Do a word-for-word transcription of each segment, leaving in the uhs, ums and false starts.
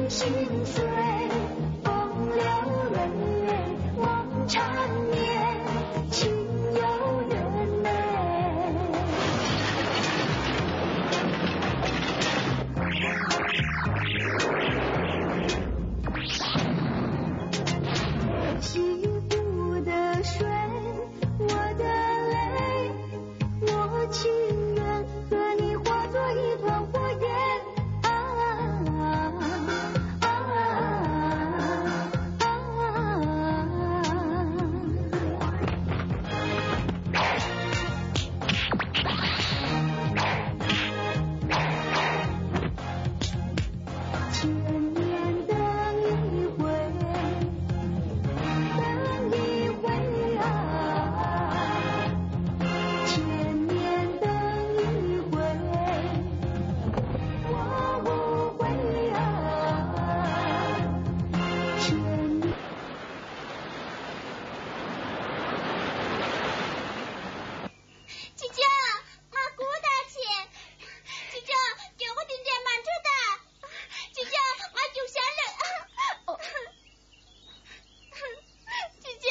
心碎，风流人儿望缠绵，情有缘美。洗不得水，我的泪，我情愿和你化作一团火焰。 啊啊啊！千年等一回，等一回啊，千年等一回。 我无悔啊，千年。姐姐，我孤单去。姐姐，叫我今天慢点的。姐姐，我就想了。姐姐。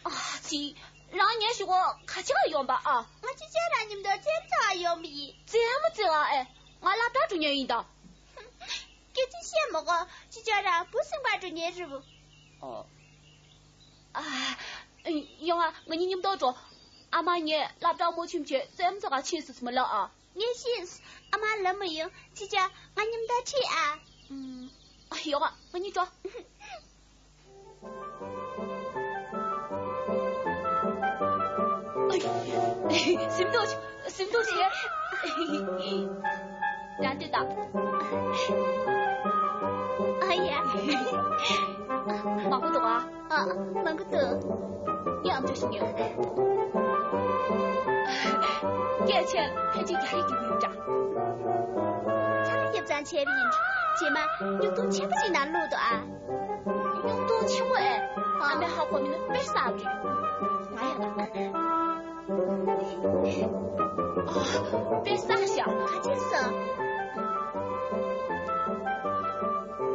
ཨ་ཙི། རང་ཉལ་ཞུགས་གོ། ཁ་ཆེ་ག་ཡོང་པ་ཨ། ང་ཅི་བྱ་རང་མཉམ་དུ་རྩེད་མོ་རྩེ་བ་ཡོང་པ་ཡིན། རྩེད་མོ་རྩེ་བ་ཨེ། ང་སློབ་གྲྭ་འགྲོ་མཁན་ཡིན་ད། སྐད་ཆ་བཤད་མ་དགོས། ཅི་བྱ་རང་བུ་སེམས་པ་འགྲོ་མཁན་རེད་བུ། ཨོ། ཨ། ཡོང་ཨ། ང་གཉིས་མཉམ་དུ་འགྲོ། ཨ་མ་ངས་སློབ་གྲྭ་མོ་ཆུང་བྱས་རྩེད་མོ་རྩེ་ག་ཕྱིན་སོང་མ་ལབ་ཨ། ངས་ཤེས། ཨ་མ་ལབ་མ་ཡོང་། ཅི་བྱ་ང་མཉམ་དུ་ཁྲིད་ཨ། ཨུམ། ཨ། ཡོང་ཨ། ང་གཉིས་འགྲོ། ཟིན་ཐོ་ཟིན་ཐོ་ཆེ། རང་འདོད་དང་། ཨ་ཡ། མང་པོ་འདུག་ཨ། ཨ། མང་པོ་འདུག་ཡང་འགྲོ་ཞིག་ཉོ། སྐད་ཆ་ཕལ་ཆེར་རྒྱ་རིགས་ཀྱི་མིང་འདྲ། ཁྱེད་རང་ཡབ་ཚང་བྱས་པ་ཡིན། རྗེས་མ་སྨྱུག་དུང་ཆེན་པོ་ཞིག་ནང་བླུགས་འདུག་ཨ། སྨྱུག་དུང་ཆེན་པོ་ཨེ། ཨ་མའི་ཧ་གོ་མིན་ན་དཔེ་བསགས་རེད། ང་ཡང་ལ། ཨ། དཔེ་བསགས་ཤག་ཁ་ཆེ་སོང་།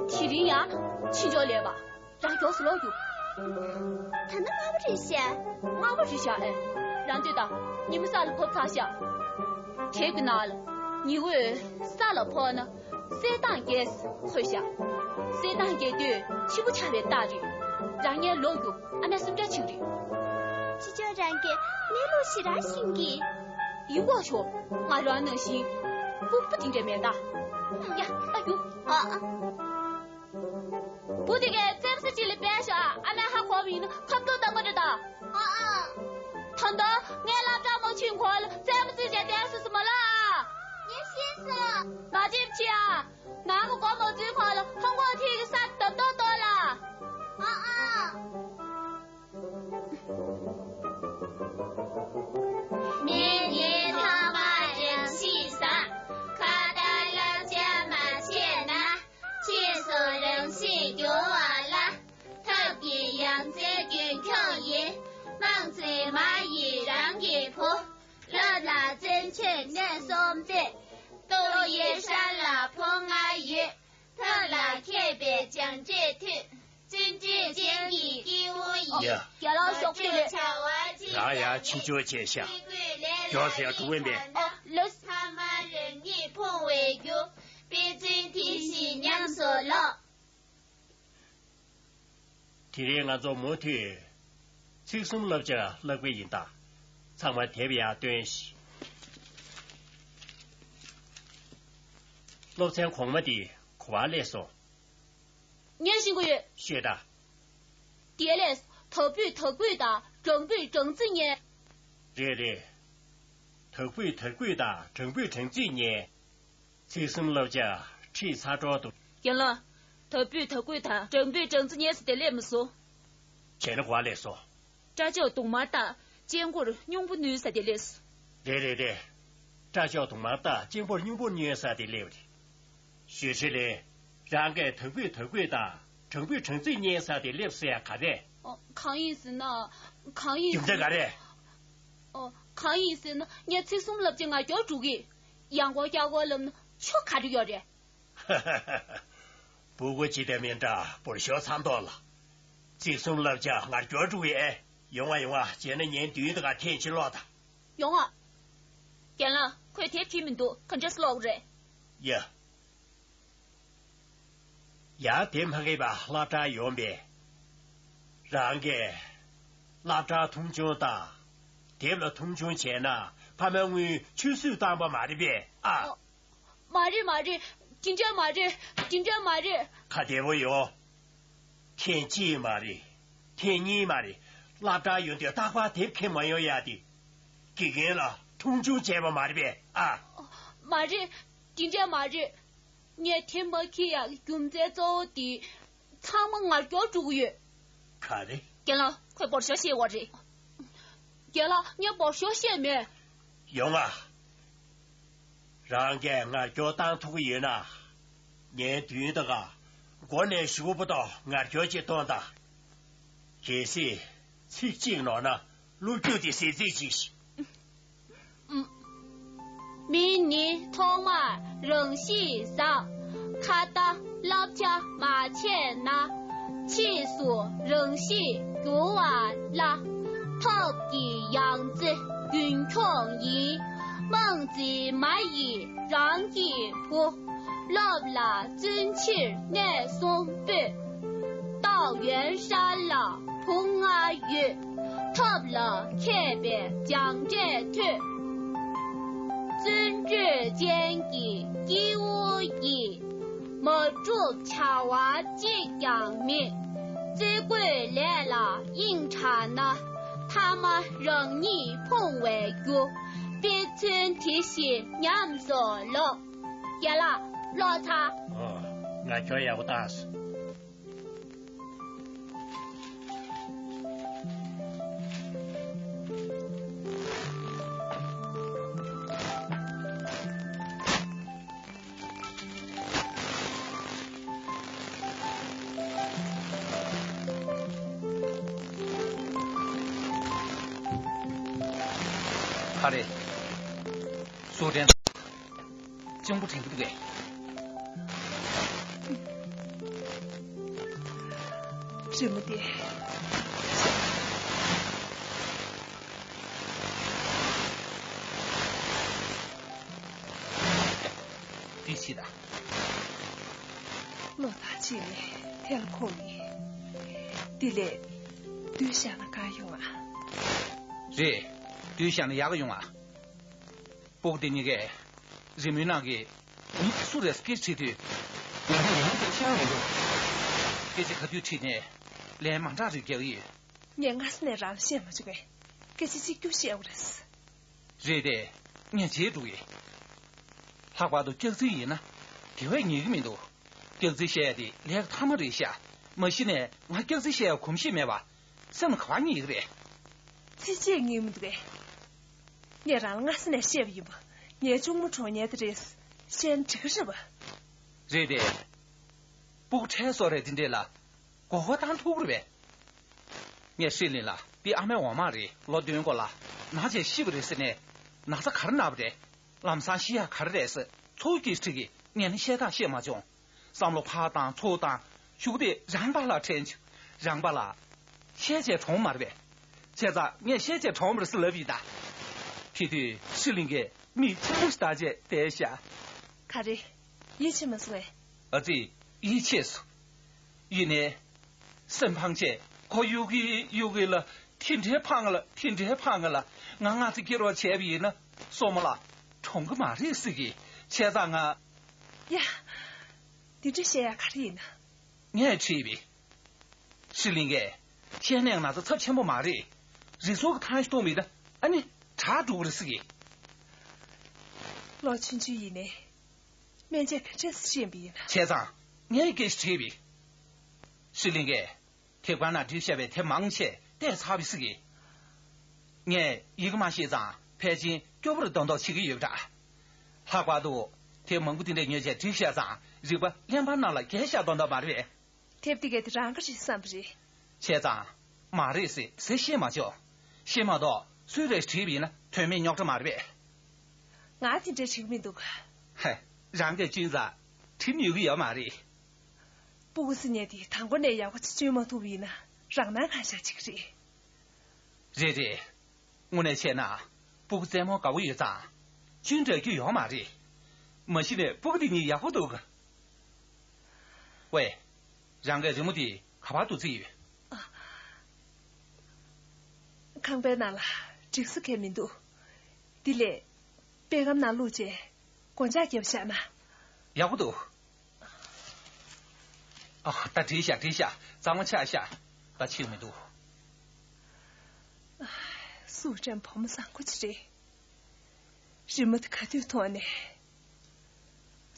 དེ་རིང་ཡང་ཕྱིན་ཆོག་ལས་པ། རང་མགྱོགས་སུ་ལོག་རྒྱུགས། ད་ནི་སྔ་པོ་རེད་ཤག་སྔ་པོ་རེད་ཤག་ཨེ། རང་འདོད་དང་ཉི་མ་ས་ལ་ཕོབ་ཚར་ཤག་དེབ་ཀྱི་ནང་ལ་ཉི་འོད་ས་ལ་ཕོག་ན་གསེར་ཐང་རྒྱས་འཁོད་ཤག་གསེར་ཐང་རྒྱས་དུས་ཆེན་པོ་ཆགས་པའི་རྟགས་རེད། རང་ཉལ་ལོག་རྒྱུགས། ཨ་མས་སེམས་ཁྲལ་བྱེད་ཀྱི་རེད། ཅི་ཅོ་རང་གིས་གནས་ལུགས་ཞེ་དྲག་ཤེས་ཀྱི། ཡིན་གོ་ཆོག་ང་རང་ནང་བཞིན་ཕུག་པ་དེ་འདྲ་མེད་ད། ཡ། ཨ། རྒྱུགས། ཨ། ཨ། བུ་དེ་གས་རྩེད་མོ་རྩེ་ཅིག་ལ་འབད་ཤོག་ཨ་མས་ཧ་གོ་བ་ཡིན་ན་ཁ་བཏུད་བཏང་གི་རེད་ད། ཨ་ཨ། ད་ལྟ་ངའི་སློབ་གྲྭ་མ་ཕྱིན་གོང་ལ་རྩེད་མོ་རྩེ་བྱས་བསྡད་སོང་ཟེར་མ་ལབ་ཨ། ངས་ཤེས་སོང་། མ་བརྗེད་པ་བྱེད་ཨ། ནངས་ཀྱི་སྒོ་མ་ཚུགས་གོང་ལ་ཧང་གོ་ཐིག་གི་ས་དམ་ཏོག་ཏོག་ལ། ཨ་ཨ། ངས་ངའི་ལྷག་མ་རང་ཤི་ས། ཁ་ཏ་བསླབ་བྱ་མ་བྱས་ན། ཁྱེད་ཚོ་རང་ཤི་འགྱུར་བ་ལ། ཐབས་ཀྱིས་ཡ་མཚན་རྒྱུན་འཁྱོངས་ཡིན། དམངས་གཙོའི་མ་ཡིས་རང་གི་བུ། སློབ་ལ་བརྩོན་ཆེན་གནས་གསུམ་བསྟེན། ཏོག་དབྱིབས་ཤ་ལ་ཕོ་ལྔ་ཡོད། ཐབས་ལ་མཁས་པའི་སྦྱང་འབྲས་ཐོན། བརྩོན་འགྲུས་ཅན་གྱི་སྐྱེས་བུ་ཡིན། ཡ། རྒྱ་ལག་ཤོག་དྲིལ་རེད། ང་ཡང་ཕྱིན་ཆོག་བྱས་ཤག་མགྱོགས་ཟེར་ཡ་འགྲོ་གི་མེད། ཨ། ལགས། ཕ་མ་རང་ཉིད་ཕུང་བའི་རྒྱུ། དཔེ་མཚོན་དེ་བཞིན་ཉམས་སུ་ལོངས། དེ་རིང་ང་ཚོ་མུ་མཐུད་ཚིག་གསུམ་སློབ་བྱ་བསླབ་ཀྱི་ཡིན་ད། ཚང་མ་དེབ་ཡར་སྟོན་ཞིག་སློབ་ཚན་གོང་མ་འདི་ག་པར་སླེབས་སོང་། ངས་ཤེས་ཀྱི་ཡོད། ཤོད་ད། དེ་ལས་དག་པོས་དག་པོས་དང་དྲང་པོས་དྲང་ཚིག་ཉན། རེད་རེད། དག་པོས་དག་པོས་དང་དྲང་པོས་དྲང་ཚིག་ཉན། ཚིག་གསུམ་བསླབ་བྱ་ཁྲིད་ཚར་འགྲོ་འདུག་རྒན་ལགས། དག་པོས་དག་པོས་དང་དྲང་པོས་དྲང་ཚིག་ཉན་ཟེར་དེ་སླེབས་མི་སོང་། བྱས་ན་ག་པར་སླེབས་སོང་། སྐྲ་ལྕགས་དུང་དམར་བཏགས། གཅེན་པོར་སྙིང་པོ་བསྣུན་ས་དེ་སླེབས་སོང་། རེད་རེད་རེད། སྐྲ་ལྕགས་དུང་དམར་བཏགས། གཅེན་པོར་སྙིང་པོ་བསྣུན་ས་དེ་སླེབས་རེད། ཞུས་ཁྲི་ལེན། རང་གིས་དག་པོས་དག་པོས་དང་དྲང་པོས་དྲང་ཚིག་ཉན་ས་དེ་སླེབས་ཟེར་ཡ་ག་རེ། ཨོ། གང་ཡིན་ཟེར་ན། གང་ཡིན། རྒྱུ་མཚན་ག་རེ། ཨོ། གང་ཡིན་ཟེར་ན་ངས་ཚིག་གསུམ་བསླབ་བྱ་ང་མགྱོགས་འགྲོ་གི། ཡང་སྐོར་བསྐྱར་སྐོར་ལབ་ན་ ཆོ་ག་རེ་ཡོད་རེད། སྤུ་གུ་ཅི་དེ་མིན་འདྲ་བོར་ཤོག་ཚང་ཐོག་ལ། རྩིག་གསུམ་བསླབ་བྱ་ངར་སྐྱོར་འགྲོ་གི་ཨེ། ཡོང་ང་ཡོང་ང་བྱས་ན་ཉན་དུས་དགའ་ཐེངས་ཅི་ལོག་ད། ཡོང་ང་། རྒན་ལགས་ཁོས་དེབ་བྲིས་མི་འདུག་ག་འདྲས་ལོག་རེད། ཡ། ཡ་དེ་མ་ངེས་པ་སློབ་གྲྭ་ཡོང་པས། རང་གིས་སློབ་གྲྭ་མཐོང་ཆུང་དང་། དེབ་ལ་མཐོང་ཆུང་བྱས་ན་ཕ་མ་དངུལ་ཆུད་ཟོས་བཏང་པ་མ་རེད་པས་ཨ། མ་རེད་མ་རེད། དེ་འདྲ་མ་རེད། དེ་འདྲ་མ་རེད། ག་བདེ་བོ་ཡོང་། ཐེངས་གཅིག་མ་རེད། ཐེངས་གཉིས་མ་རེད། སློབ་གྲྭ་ཡོང་དུས་རྟག་པར་དེབ་ཁྱེར་མ་ཡོང་ཡ་དེ། དགེ་རྒན་ལ་མཐོང་ཆུང་བྱས་པ་མ་རེད་པས་ཨ། མ་རེད། དེ་འདྲ་མ་རེད། ངས་དེབ་མ་ཁྱེར་ཡག་གི་རྒྱུ་མཚན་གཙོ་བོ་དེ། ཚང་མ་ངར་སྐྱོར་འགྲོ་གི་ཡོད། ག་རེ། རྒན་ལགས་ཁོས་བོར་ཤོག་བཤད་པ་རེད། རྒན་ལགས་ངས་བོར་ཤོག་བཤད་མེད། ཡོང་ང་། རང་གིས་ངར་སྐྱོར་བཏང་ཐུབ་ཀྱི་ཡོད་ན། ངའི་མདུན་དུ་ག་སྒོ་ནས་ཞུགས་པ་དང་ངར་སྐྱོར་ཅིག་གཏོང་དང་། གལ་སྲིད་ཚིག་གཅིག་ནོར་ན་སློབ་ཕྲུག་དེ་ཟས་རྩིས་ཅིག་མི་ནི་ཐོག་མར་རང་ཤི་བཟའ། ཁ་ཏ་བསླབ་བྱ་མ་བྱས་ན། ཕྱིས་སུ་རང་ཤི་འགྱུར་བ་སླ། ཐབས་ཀྱི་ཡང་རྩེ་རྒྱུན་འཁྱོངས་ཡིན། དམངས་རྩིས་མ་ཡིས་རང་གི་བུ། སློབ་ལ་བརྩོན་ཕྱིར་གནས་གསུམ་སྤོས། རྟགས་ཡོན་ཧྲན་ལ་བུ་ལྔ་ཡོད། ཐབས་ལ་མཁས་པའི་སྦྱངས་འབྲས་ཐོས། བརྩོན་འགྲུས་ཅན་གྱི་སྐྱེ་བོ་ཡིས། མ་བསྒྲུབས་བྱ་བ་གཅིག་ཀྱང་མེད། བཙུན་རྒོད་ལས་ལ་དབྱིངས་དྲག་ན། ཐ་མ་རང་ཉིད་ཕུང་བའི་རྒྱུ། དཔེ་མཚོན་དེ་བཞིན་ཉམས་སུ་ལོངས། རྒན་ལགས་ཀློག་ཚར། ཨོ། ང་ཁྱོད་ཡག་པོ་བཏང་སོང་། ག་རེ། སུ་དྲན། གཅུང་པོ་དྲན་གྱི་འདུག་གས། རི་མོ་དེ། འདི་ཕྱིས་དང་། ལོ་ལྟར་གཅིག་ནས་དེ་ལ་འཁོར་ཡིན། འདི་ལས་བསྡུས་བཞག་ན་དགའ་ཡོང་ང་། རེད། བསྡུས་བཞག་ན་ཡག་ཡོང་ང་། སྤུ་གུ་དེ་གཉིས་ཀས་རི་མོའི་ནང་གི་མི་སུ་རེད་སྐད་ཆ་དྲིས་དུས། ང་ཚོ་ཡང་དེ་ཤེས་མི་འདུག་སྐད་ཆ་ག་དུས་དྲིས་ནས་ལན་མ་འདྲ་རེ་རྒྱག་གི་ཡོད། ངས་སྔ་ས་ནས་རང་ལ་བཤད་མ་བྱུང་བས། སྐད་ཆ་གཅིག་གྱུར་བཤད་དགོས་རེད། རེད་དེ། ངས་བརྗེད་འགྲོ་གི། ལྷག་པར་དུ་སྐྱག་རྫུན་ཡིན་ན་དེ་བས་ཉན་གི་མི་འདུག་སྐྱག་རྫུན་བཤད་ཡ་དེ་ལས་ཀ་མཐའ་མ་རེད་ཤག་མ་གཞི་ནས་ང་སྐྱག་རྫུན་བཤད་ཡ་གོམས་གཤིས་མེད་པ། སེམས་ལ་ག་པར་ངེས་ཀྱི་རེད། ཚིག་བཅད་ངེས་མི་འདུག་གས། ངས་རང་ལ་སྔ་ས་ནས་བཤད་པ་ཡིན་པ། ངའི་གཅུང་མོ་གྲོངས་ཉེན་དེ་རེད། བཤད་ན་འགྲིག་གི་རེད་པ། རེད་དེ། སྤུ་གུ་ཁྲལ་གསོ་རེད་དེ་འདྲས་ལ། མགོ་སྐོར་བཏང་ཐུབ་ཀྱི་རེད་པས། ངས་ཧྲི་ལིན་ལ་འདི་ཨ་མའི་འོ་མ་རེད། ལོ་བདུན་འགོར་ལ་ན་ཚ་ཤི་བ་རེད་ཟེར་ནས། ན་ཚ་ག་རེ་ན་བ་རེད། ལམ་སང་ཤི་ཡག་ག་རེ་རེད་ཟེར་ཚོགས་ཀྱིས་ཁྲིད་ཀྱིས་ངས་ནི་བཤད་སྟངས་ཤེས་མ་བྱུང་། བསམ་བློ་ཕར་བཏང་ཚུར་བཏང་། གཞུག་དེ་རང་པ་ལ་དྲན་བྱུང་། རང་པ་ལ། བཤད་བྱས་གྲོངས་མ་རེད་པས། བྱས་ཙང་ངས་བཤད་བྱས་གྲོངས་པ་རེད་ཟེར་ལབ་ཡིན་ད། དེ་དུས་ཧྲི་ལིན་གྱིས་མིག་ཆེན་པོ་ཞིག་བལྟས་བྱས་བསྡད་ཤག་ག་རེ། ཡིད་ཆེས་མ་སོང་ངས། ཨ་ཙི། ཡིད་ཆེས་སོང་། ཡིན་ནའི། སེམས་ཕངས་བྱས་ཁོ་གཡུག་གི་གཡུག་གི་ལ། དེ་འདྲའི་ཕངས་ལ་དེ་འདྲའི་ཕངས་ལ། ང་སྔ་ཚེ་སྐྱེ་རོགས་བྱས་པ་ཡིན་ན་སོ་མ་ལ་གྲོངས་གི་མ་རེད་ཟེར་གི། བྱས་ཙང་ང་། ཡ། འདི་འདྲ་བཤད་ཡ་ག་རེ་ཡིན་ན། ངས་དྲིས་པས། ཧྲི་ལིན་གྱིས། བཤད་ནས་ན་ཚ་ཚབས་ཆེན་པོ་མ་རེད། རི་ཚོགས་ཀྱི་ཐང་ཞིག་གཏོང་མིན་ན་ཨ་ནི་དྲག་འགྲོ་གི་རེད་ཟེར་གི། ལོ་ཆུང་ཆུང་ཡིན་ནའི་སྨན་དཔྱད་ག་འདྲས་ཤེས་པ་ཡིན་ན། བྱས་ཙང་ངས་སྐད་ཆ་དྲིས་པས། ཧྲི་ལིན་གྱིས། དེབ་ཁང་ནང་བྲིས་བཞག་པའི་དེབ་མང་ཆེ་བལྟས་ཚར་བས་ཟེར་གི། ངས་ཡི་གེ་མ་ཤེས་ཙང་ཕལ་ཆེར་སྐྱོ་པོར་མདོག་མདོག་བྱེད་ཀྱི་ཡོད་པ་འདྲ། ལྷག་པར་དུ་དེབ་མང་པོ་དེ་འདྲས་ཉོས་བྱས་བྲིས་བཞག་ཙང་རིག་པ་གླེན་པ་ནང་ལ་འགྱེལ་བཞག་མདོག་མདོག་མ་རེད་པས། དེབ་དེ་གས་དེ་རང་གི་རེད་བསམ་པ་རེད། བྱས་ཙང་། མ་རེད་ཟེར་ཟེར་ཤེས་མ་བྱུང་། ཤེས་མ་གཏོགས་སུས་རེད་བྲིས་པ་ཡིན་ན་དོན་མེད་རྙོག་དྲ་མ་རེད་པས། ང་དེ་འདྲས་བྲིས་ཀྱི་མི་འདུག་ཧེ། རང་གིས་གཅུན་ཙང་དྲིམ་ཡོད་ཀྱི་ཡོད་མ་རེད། སྤུ་གུ་ཟེར་མཁན་དེ་དང་པོ་ནས་ཡག་པོ་ཅིག་གཅུན་མ་ཐུབ་པ་ཡིན་ན་རང་སྣང་གང་ཤར་བྱེད་ཀྱི་རེད། རེད་རེད། དངོས་གནས་བྱས་ན་སྤུ་གུ་རྩེད་མོ་དགའ་པོ་ཡོད་ཙང་གཅུན་འདྲ་རྒྱུ་ཡོད་མ་རེད། མ་གཞི་ནས་སྤུ་གུ་དེ་གཉིས་ཡག་པོ་འདུག། ཝེ། རང་གིས་རི་མོ་དེ་ག་པར་དུ་བརྩིས་ཡོད། ཨ། ཁང་པའི་ནང་ལ་འགྲིག་ས་གང་ཡང་མི་འདུག། དེ་ལས་པད་སྒམ་ནང་བླུགས་རྗེས་སྒོ་ལྕགས་བརྒྱབ་བཞག་ན། ཡག་པོ་འདུག། ཨ། ད་བྲིས་ཤག། བྲིས་ཤག། གཙང་མ་ཆགས་ཤག། ད་ཕྱིར་མི་འདུག། སུ་དྲན་བུ་མོ་བཟང་པོ་ཅིག་རེད། རི་མོ་དེ་ག་དུས་མཐོང་ནས་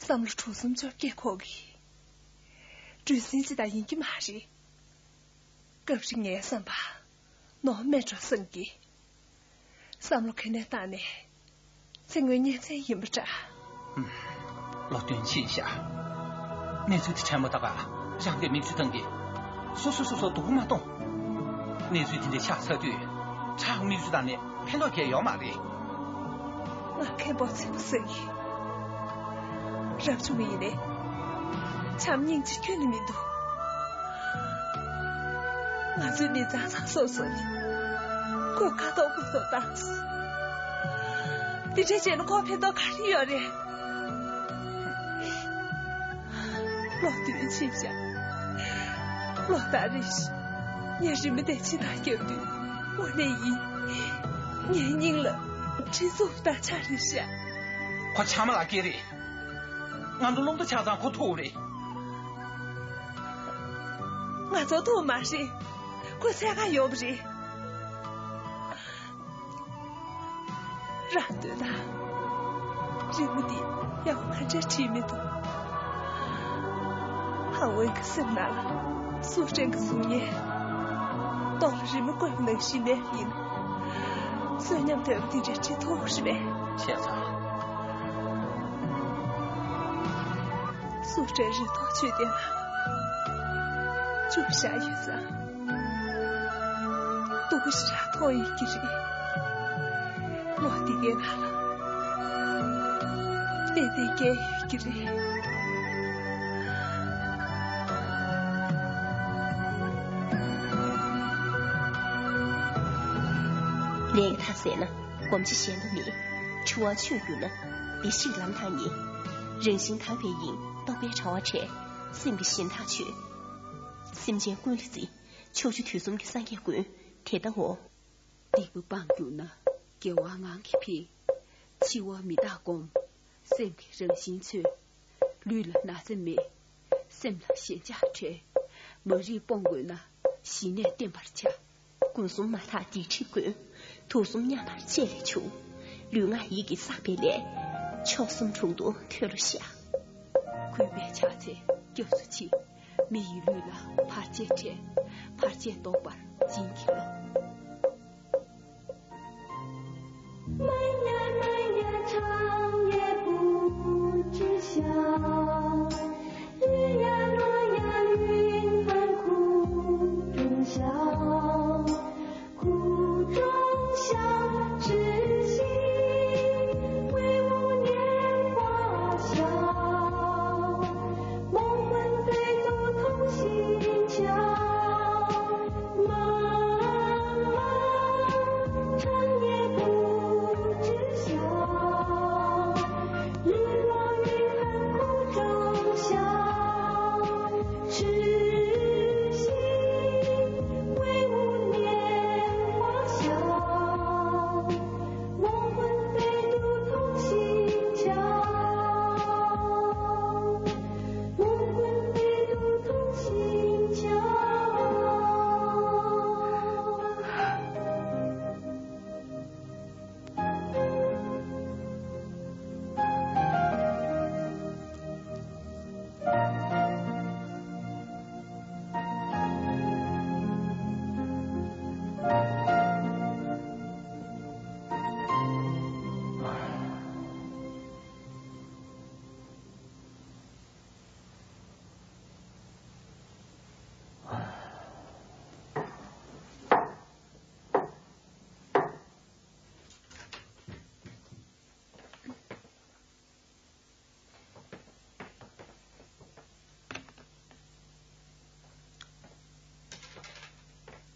བསམ་བློ་གྲུ་གསུམ་བཅོ་བརྒྱད་འཁོར་གི། འགྲོ་སོང་ཅིག་ད་ཡིན་གྱི་མ་རེད། སྐབས་རེ་ངའི་བསམ་པ་ནོར་མེད་འགྲོ་བསམ་གི། བསམ་བློ་ག་ནས་བཏང་ནས་ཚེ་སྔོན་གཉེན་ཚན་ཡིན་པ་འདྲ། ཧུམ། བློ་འདོན་ཕྱིན་ཤག། གནས་ཚུལ་དེ་དྲན་པ་ད་ག་རང་གི་མིག་ཆུ་བཏང་གི། སོ་སོ་སོ་སོ་སྡུག་པོ་མ་གཏོང་། གནས་ཚུལ་དེ་འདྲ་ཆགས་ཚར་དུས་ཁྲག་མིག་ཆུ་བཏང་ནས་ཕན་ཐོགས་གང་ཡང་ཡོད་མ་རེད། ང་མཁན་པོ་ཚེ་པོ་སངས་ཡིན། རབ་བྱུང་ཡིན་ནའི་བྱམས་སྙིང་རྗེ་ཁྱོན་ནས་མི་འདུག། ང་ཚོའི་མི་ཚང་ཚང་སོ་སོ་ནས་ཁོའི་ཁ་ཐོག་ཁོ་ཚོ་བཏང་སོང་། འདི་འདྲ་བྱས་ན་ཁོ་ཕན་ཐོགས་ག་རེ་ཡོད་རེད། བློ་འདོན་ཕྱིན་ཤག། ལོ་ལྟར་རེ་བཞིན་ངས་རི་མོ་དེ་ཕྱི་ཐག་བརྒྱབ་དུས་དངོས་གནས་ཡིན། ངའི་སྙིང་ལ་གྲི་འཛུགས་དང་ཆ་རེད་ཤག། ཁོ་ཆ་མ་ལག་སྐྱེས་རེད། ང་ཚོ་སློབ་གྲྭ་ཆ་ཚང་ཁོ་ཐུག་རེད། ང་ཚོ་ཐུག་མ་རེད། ཁོ་འཚོལ་ག་ཡོང་བ་རེད། རང་འདོད་ན། རི་མོ་འདི་ཡག་པོ་ག་འདྲ་བྲིས་མི་འདུག། ཧང་ཝེན་གྱི་སེམས་ནང་ལ་སུའུ་ཀྲེང་གི་གཟུགས་བརྙན། ཏོག་ལ་རི་མོ་བརྐོས་པ་ནང་བཞིན་ནས་ཡིན། གསོན་ཉམས་དོད་པ་འདི་འདྲ་བྲིས་ཐུབ་ཀྱི་རེད་པས། བྱས་ཙང་། སུའུ་ཀྲེང་རི་ཐོག་མཆོད་རྟེན་ལ་བཅུག་བཞག་ཡོད་ཙང་། སྡུག་པོ་ཞེ་དྲག་མཐོང་ཡོད་ཀྱི་རེད། ལོ་འདི་གའི་ནང་ལ་ཏན་ཏན་སྐྱེས་ཡོད་ཀྱི་རེད། ལས་ཀྱི་མཐའ་ཟད་ན་སྒོམ་བྱེད་གཞན་དུ་མེད། འཁྲུལ་བ་ཆོས་གྱུར་ན། བདེ་གཤེགས་ལམ་ཐག་ཉེ། རང་བཞིན་དག་པའི་དབྱིངས། རྟོག་པའི་དྲ་བ་བྲལ། སེམས་ཀྱི་གཞན་དག་ཆོད། སེམས་ཅན་ཀུན་ལ་བརྩེ། ཕྱོགས་བཅུ་དུས་གསུམ་གྱི་སངས་རྒྱས་ཀུན། དེ་ལྟའོ། སྡིག་པ་སྤངས་གྱུར་ན། དགེ་བ་ངང་གིས་འཕེལ། འཆི་བ་མི་རྟག་སྒོམ། སེམས་ཀྱི་རང་བཞིན་འཚོལ། ལུས་ལ་ན་ཚ་མེད། སེམས་ལ་ཞེན་ཆགས་བྲལ། མ་རིག་སྤོང་དགོས་ན། ཞི་གནས་བསྟེན་པར་བྱ། ཀུན་སློང་མ་དག་སྡིག་སྒྲིབ་ཀུན། དུག་གསུམ་མཉམ་པར་སྤྱད་ལས་བྱུང་། ལུས་ངག་ཡིད་ཀྱིས་བསགས་པའི་ལས། མཆོག་གསུམ་དྲུང་དུ་མཐོལ་ལོ་བཤགས། གུས་པས་ཕྱག་འཚལ་སྐྱབས་སུ་མཆི། མི་ཡི་ལུས་ལ་བར་ཆད་བྲལ། བར་ཆད་བཟློག་པར་བྱིན་གྱིས་རློབས།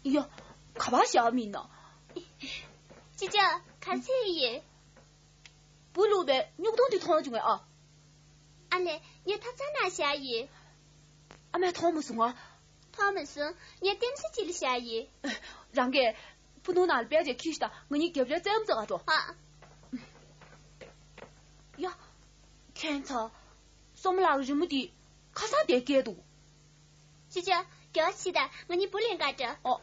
ཡ། ག་པར་བཞག་མིན་ན། ཅི་ཅག་ག་ཚད་ཡིན། བུ་ལུག་པའི་སྨྱུག་དོང་དེ་མཐོང་བྱུང་ངས་ཨ། ཨ་ལས། ངས་ཐབ་ཚང་ནང་བཞག་ཡིན། ཨ་མས་མཐོང་མ་སོང་ཨ། མཐོང་མ་སོང་། ངས་ལྟེམ་ས་ཅིག་ལ་བཞག་ཡིན། རང་གིས་ཕུ་ནུ་ནང་ལ་པད་ཅེ་ཁྱི་ཤི་ད་ང་གཉིས་རྒྱབ་རེ་བཙལ་མ་ཚོགས་ཨ་འགྲོ། ཨ། ཡ། ཁྱད་མཚར། སོ་མ་ལགས་རི་མོ་འདི་ཁ་སང་དེ་བཀལ་འདུག་ཅི་ཅག་རྒྱལ་བ་ཕྱི་ད་ང་གཉིས་བུ་ལེན་ག་འདྲ། ཨོ།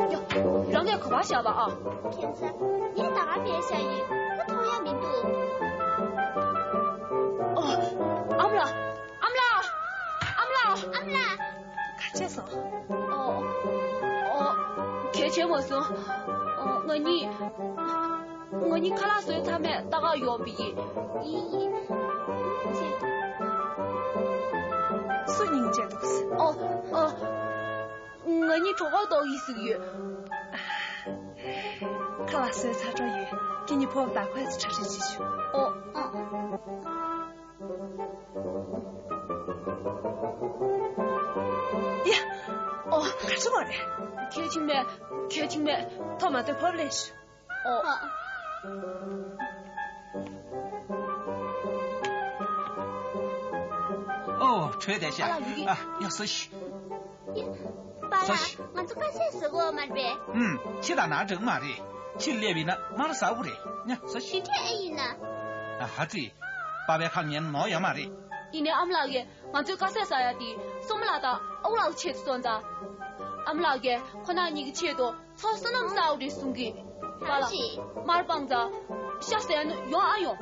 ཡ། རང་གིས་ག་པར་བཞག་པ་ཨ། ཁྱད་མཚར། ངས་ད་ག་པར་བཞག་ཡིན། ང་མཐོང་ཡ་མི་འདུག་ཨོ། ཨ་མ་ལགས། ཨ་མ་ལགས། ཨ་མ་ལགས། ཨ་མ་ལགས། ག་བྱས་སོང་། ཨོ། ཨོ། གལ་ཆེན་མ་སོང་། ཨོ། ང་གཉིས། ང་གཉིས་ཁ་ལག་བཟོས་ཚར་མས། ད་ག་ཡོང་བི་ཡིན། ཡིན་ཡིན། སུ་སྙིང་རྗེ་འདུག་ཨོ། ཨོ། ང་གཉིས་གྲོད་ཁོག་ལྟོགས་ཡིན་ཟེར་གྱི་ཡོད། ཁ་ལག་བཟོས་ཚར་འགྲོ་ཡོད། ཁྱེད་གཉིས་ཕོག་དང་ཁོས་གྲ་སྒྲིག་བྱེད་ཤོག་ཨོ། ཨོ། ཡ། ཨོ། ག་ཚོད་མ་རེད། གལ་ཆེན་མེད། གལ་ཆེན་མེད། ཐོག་མ་ལྟོས་ཕོབ་ལས་ཤོག་ཨོ། ཨོ། བྲོས་བསྡད་ཤག་ཨ་ལ་ལུག་གི་ཨ། ཡ། ཟ་ཤིག་པཱ་ལགས། ཟ་ཤིག་ང་ཚོ་ཁ་ཟས་ཟ་དགོས་མ་རེད་པས། ཨུམ། ཕྱི་དང་ནང་འགྲིག་མ་རེད། ཕྱི་སླེབས་ཡིན་ན་མར་ཟ་དགོས་རེད། ཡ། ཟ་ཤིག་དེ་འདྲས་ཨེ་ཡིན་ན། ཨ་ཧ་ཙི། པཱ་པའི་ཁ་ངན་ནོར་ཡོད་མ་རེད། ཡིན་ནའི་ཨ་མ་ལགས་ཀྱིས་ང་ཚོའི་ཁ་ཟས་ཟ་ཡ་དེ་སོ་མ་ལགས་དང་ཨ་ཁུ་ལགས་ཆེད་དུ་སོང་ཙང་། ཨ་མ་ལགས་ཀྱིས་ཁོ་རང་གཉིས་ཀྱི་ཆེད་དུ་ཚོགས་བསོད་ནམས་བསགས་རེད་གསུང་གི། པཱ་ལགས། མར་སྤངས་ཙང་ཤ་ཟས་ན་ཡོང་ཨ་ཡོང་།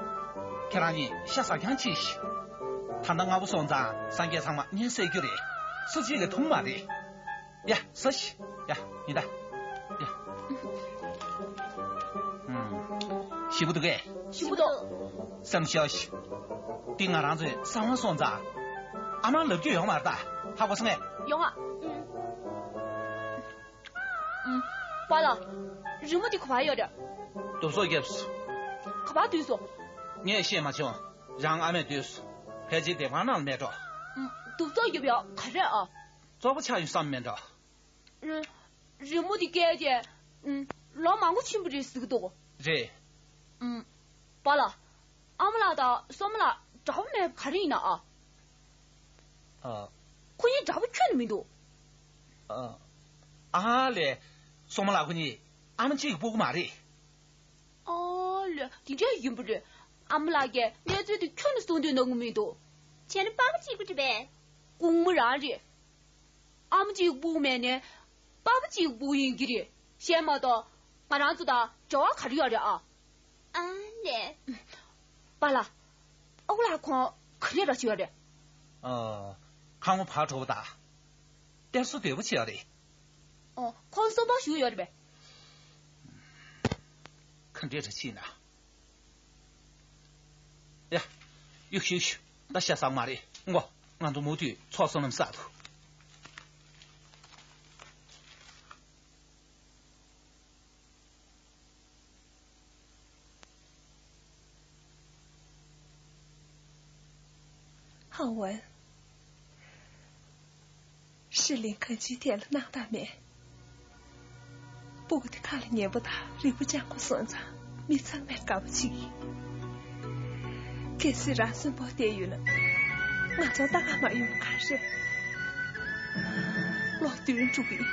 ཁྱེད་རང་གཉིས་ཤ་ཟ་རྐྱང་གྱིས་ཤིག་ད་ལྟ་སྔ་པོ་སོང་ཙང་སངས་རྒྱས་ཚང་མ་ངན་བསད་རྒྱུ་རེད། སུ་གཅིག་གིས་འཐུང་མ་རེད། ཡ། ཟ་ཤིག་ཡ། ཡིན་ད། ཡ། ཨུམ། ཞིམ་པོ་འདུག་གས། ཞིམ་པོ་འདུག་སེམས་ཤོར་ཤིག་འདི་ང་རང་ཚོའི་གསང་བ་སོང་ཙང་། ཨ་མར་ལབ་རྒྱུ་ཡོང་མ་རེད་ད། ཧ་གོ་སོང་ངས། ཡོང་ཨ། ཨུམ། པཱ་ལགས། རི་མོ་འདི་ག་པར་ཡོད་རེད། རྡོབ་སོ་བརྒྱབ་སོང་། ག་པར་བསྡུས་སོང་། ངས་ཤེས་མ་བྱུང་། རང་ཨ་མས་བསྡུས་སོང་། ཕལ་ཆེར་སྡེ་དམངས་ནང་ལ་མེད་འགྲོ། ཨུམ། རྡོབ་སོ་བརྒྱབ་ཡ་ག་རེ་ཨ། བཙོག་པ་ཆགས་ཡོང་བསམ་མེད་འགྲོ། རི་རི་མོ་འདི་བཀལ་རྗེས། ཨུམ། ལོ་མང་པོ་ཕྱིན་པ་རེད་ཟེར་གྱི་འདུག་རེད། ཨུམ། པཱ་ལགས། ཨ་མ་ལགས་དང་སོ་མ་ལགས་འདྲ་པོ་མེད་པ་ག་རེ་ཡིན་ན་ཨ། ཨ། ཁོ་གཉིས་འདྲ་པོ་ཁྱོན་ནས་མི་འདུག་ཨ། ཨ་ལས། སོ་མ་ལགས་ཁོ་གཉིས་ཨ་མ་གཅིག་གི་སྤུ་གུ་མ་རེད། ཨ་ལས། དེ་འདྲ་ཡིན་པ་རེད། ཨ་མ་ལགས་ཀྱིས་གནས་ཚུལ་དེ་ཁྱོན་ནས་གསུང་འདོད་གནང་གི་མི་འདུག་བྱས་ན་པ་ཕ་གཅིག་པུ་རེད་པས། དགུང་མོ་རང་རེད། ཨ་མ་གཅིག་སྤུ་གུ་མེད་ནའི་པ་ཕ་གཅིག་སྤུ་གུ་ཡིན་གྱི་རེད། གཞན་མ་གཏོགས་ང་རང་ཚོ་དང་འབྲེལ་བ་ག་རེ་ཡོད་རེད་ཨ། ཨ་ལས། པཱ་ལགས། ཨ་ཁུ་ལགས་ཁོང་ག་རེ་ར་བྱེད་ཡོད་རེད། ཨ། ཁང་པ་ཕར་འགྲོ་བ་དང་། གཏེར་བཟོ་བདེ་པོ་བྱེད་ཡོད་རེད། ཨོ། ཁོང་གསོ་སྤོང་ཞུ་ཡོད་རེད་པས། ག་འདྲས་རེ་བྱེད་ན། ཡ། གཡུག་ཞུ་གཡུག་ཞུ། ད་ཤ་ཟ་མ་རེད། འགོ། ང་ཚོ་མུ་མཐུད་ཚོགས་བསོད་ནམས་བསགས་འདུག་ཧང་ཝན། ཧྲི་ལིན་གང་ཅིའི་ཐད་ལ་སྣང་དག་མེད། སྤུ་གུ་དེ་ཁ་ལ་ཉན་པོ་དང་རིག་པ་སྤྱང་པོ་སོང་ཙང་མི་ཚང་མས་དགའ་པོ་བྱེད་ཀྱི། གལ་སྲིད་རང་གསོན་པོ་བསྡད་ཡོད་ན། ང་ཚོར་ལྟ་ག་མ་ཡོང་ག་རེད། ལོ་བདུན་འགྲོ་གི།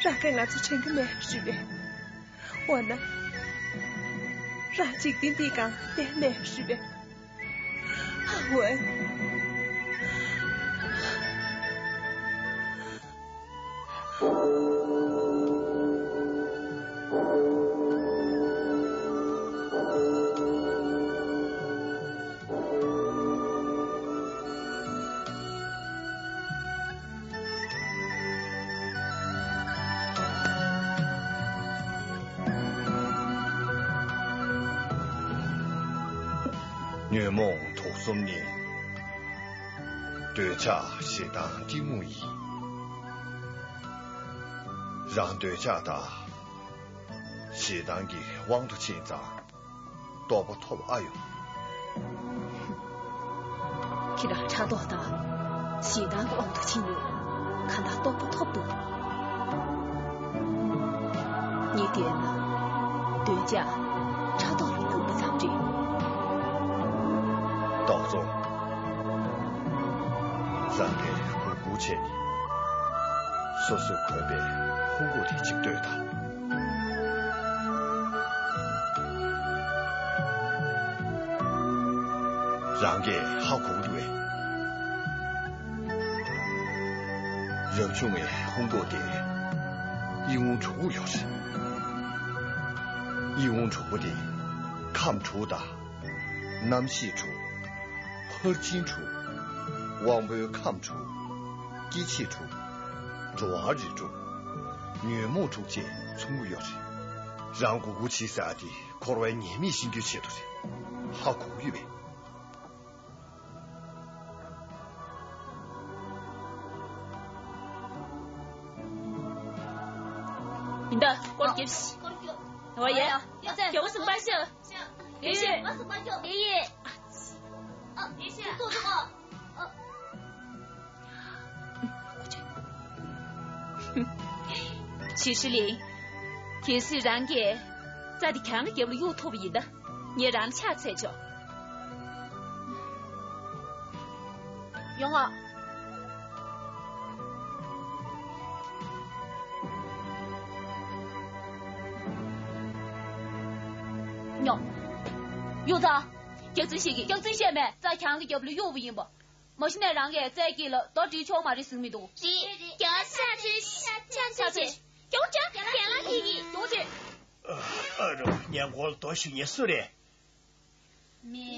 རང་གིས་ང་ཚོ་དྲན་གྱི་མེད་རེད་པས། འོ་ན། རང་འཇིག་རྟེན་འདིའི་སྒང་བསྡད་མེད་རེད་པས། ཨ་ཝེ། ཉོན་མོངས་དུག་གསུམ་ནི། འདོད་ཆགས་ཞེ་སྡང་གཏི་མུག་ཡིན། རང་འདོད་ཆགས་དང་ཞེ་སྡང་གི་དབང་དུ་ཕྱིན་ཙང་རྟོགས་པ་ཐོབ་ཨ་ཡོང་། ཁྱེད་རང་ཕྲག་དོག་དང་ཞེ་སྡང་གི་དབང་དུ་ཕྱིན་ནས་གང་ལྟར་རྟོགས་པ་ཐོབ་འདུག་ངས་བལྟས་ན་འདོད་ཆགས་ཕྲག་དོག་ལ་ཉུག་པ་ཙམ་རེད། རྟོགས་སོང་། རང་གིས་མགོ་སྒུར་བྱས་ནས་སོ་སོས་གོན་པའི་ཧུང་གོ་དེ་གཅིག་ལྟོས་དང་། རང་གིས་ཧ་གོ་གི་འདུག་གས། རབ་བྱུང་བའི་ཧུང་གོ་དེ་ཡིད་འོང་གྲུང་པོ་ཡོད་རེད། ཡིད་འོང་གྲུང་པོ་དེ་ཁམས་དྲུག་དང་། རྣམ་ཤེས་དྲུག་ཕར་ཕྱིན་དྲུག་དབང་པོའི་ཁམས་དྲུག་སྐྱེ་མཆེད་དྲུག་འགྲོ་བ་རིགས་དྲུག་ཉོན་མོངས་དྲུག་བཅས་མཚུངས་པོ་ཡོད་རེད། རང་མགོ་སྒུར་བྱེད་ཟེར་བ་དེ་འཁོར་བའི་ཉེས་དམིགས་ཤེས་རྒྱུའི་ཆེད་དུ་རེད། ཧ་གོ་གི་ཡོད་པས། ཡིན་ད། སྐོར་རྒྱབ་ཤིག་འོ་ཡ། རྒྱལ་པོ་གསུམ་པ་ཤོག་ལེགས་ཤོག་ལེགས་ཤོག་ཞི་ཧྲི་ལིང་། གལ་སྲིད་རང་གིས་རྩྭ་དེ་གྱང་ལ་རྒྱབ་ལ་གཡུག་ཐུབ་པ་ཡིན་ད། ངས་རང་ཕྱག་འཚལ་ཆོག་ཡོང་ཨ། ཉོ། གཡུག་ཚར། སྐྱག་རྫུན་བཤད་ཀྱི། སྐྱག་རྫུན་བཤད་མེད། རྩྭ་གྱང་ལ་རྒྱབ་ལ་གཡུག་པ་ཡིན་པ། མ་གཞི་ནས་རང་གིས་རྩྭའི་དཀྱིལ་ལ་རྡོ་སྒྲིལ་ཆོག་མ་རེད་ཟེར་མི་འདུག་རེད། རྒྱལ་བ་ཤ་ཚའི་ཤ་ཚ་ཚ་ཚེ། རྒྱལ་བ་ཅག་རྒན་ལགས་ཀྱིས་ཀྱིས་རྒྱལ་བ་ཅག་ཨ་རོ། ཉེན་ཁོལ་རྡོ་ཞུ་མཁན་སུ་རེད། མེ་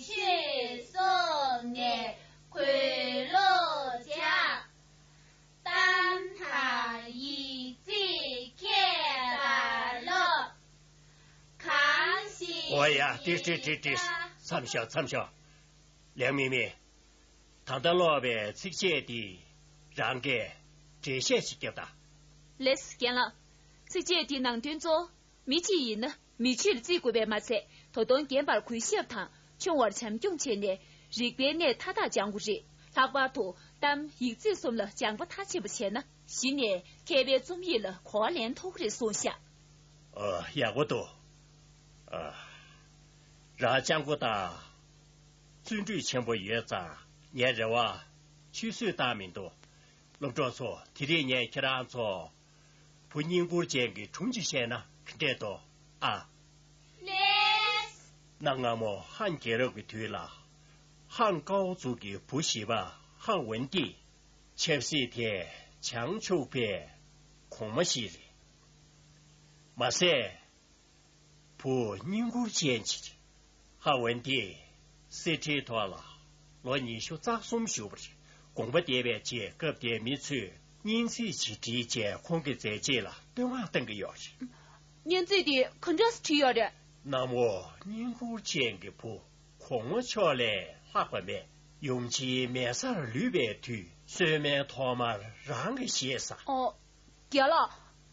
ཁྱེད་སོགས་ནས་གོས་ལོག་བྱ། གཏམ་དང་ཡིག་རྩིས་ཁྱེད་ལ་སློབ། གང་ཞིག་འོ་ཡ། ཏི་ཏི་ཏི་ཏི། མཚམས་བཞག་མཚམས་བཞག་ལེགས་མི་མི། ད་ལྟ་ཀློག་པའི་ཚིགས་བཅད་འདི་རང་གིས་འགྲེལ་བཤད་ཅིག་རྒྱབ་དང་། ལེས་རྒན་ལགས། ཚིགས་བཅད་འདི་ནང་དོན་གཙོ་བོ་མི་གཅིག་ཡིན་ན་མི་གཅིག་ལ་བརྩི་དགོས་པས་མ་ཚད། ད་དུང་རྒན་པར་གུས་ཞབས་དང་ཆུང་བར་བྱམས་སྐྱོང་བྱས་ནས་རིག་པའི་གནས་མཐའ་དག་སྦྱང་དགོས་རེད། ལྷག་པར་དུ་གཏམ་ཡིག་རྩིས་གསུམ་ལ་སྦྱངས་པ་མཐར་ཕྱིན་པ་བྱས་ན་གཞི་ནས་མཁས་པའི་རྩོམ་ཡིག་ལ་གོ་བ་ལེན་ཐུབ་ཀྱི་རེད་གསུངས་ཤག་ཨ། ཡག་པོ་འདུག་ཨ། རང་སྤྱང་པོ་དང་བརྩོན་འགྲུས་ཆེན་པོ་ཡོད་ཙང་ངའི་རེ་བ་ཆུད་ཟོས་བཏང་མི་འདུག་སློབ་གྲོགས་ཚོ། དེ་རིང་ངས་ཁྱེད་རང་ཚོ་བུ་བསྙེན་བཀུར་ཅན་གྱི་སྒྲུང་ཅིག་བཤད་ན་ག་འདྲས་འདུག་ཨ། ལེས། གནའ་སྔ་མོ་ཧན་རྒྱལ་རབས་ཀྱི་དུས་ལ། ཧན་ཀའོ་ཛུ་གི་བུ་བཞི་པ་ཧན་ཝན་ཏི། ཆབ་སྲིད་ཐད་བྱང་ཆུབ་པའི་གོང་མ་ཞིག་རེད། མ་ཟད། བུ་བསྙེན་བཀུར་ཅན་ཅིག་རེད། ཧན་ཝན་ཏིས་གསེར་ཁྲིའི་ཐོག་ལ་ལོ་ཉི་ཤུ་རྩ་གསུམ་བཞུགས་པ་རེད། དགོངས་པ་འདེབས་པའི་རྗེས་སྐབས་དེའི་མི་ཚོས་སྙན་ཚིག་ཅིག་བྲིས་རྗེས་ཁོང་གི་མཛད་རྗེས་ལ་བསྟོད་བསྔགས་བཏང་གི་ཡོད་རེད། སྙན་ཚིག་དེ་ག་འདྲས་བྲིས་ཡོད་རེད། གནམ་འོག་བསྙེན་བཀུར་ཅན་གྱི་བུ། གོང་མ་མཆོག་ལས་ལྷག་པ་མེད། ཡུམ་ཆེན་མལ་སར་ལུས་པའི་དུས། གསོལ་སྨན་ཐོག་མར་རང་གིས་བཞེས་ས། ཨོ། རྒན་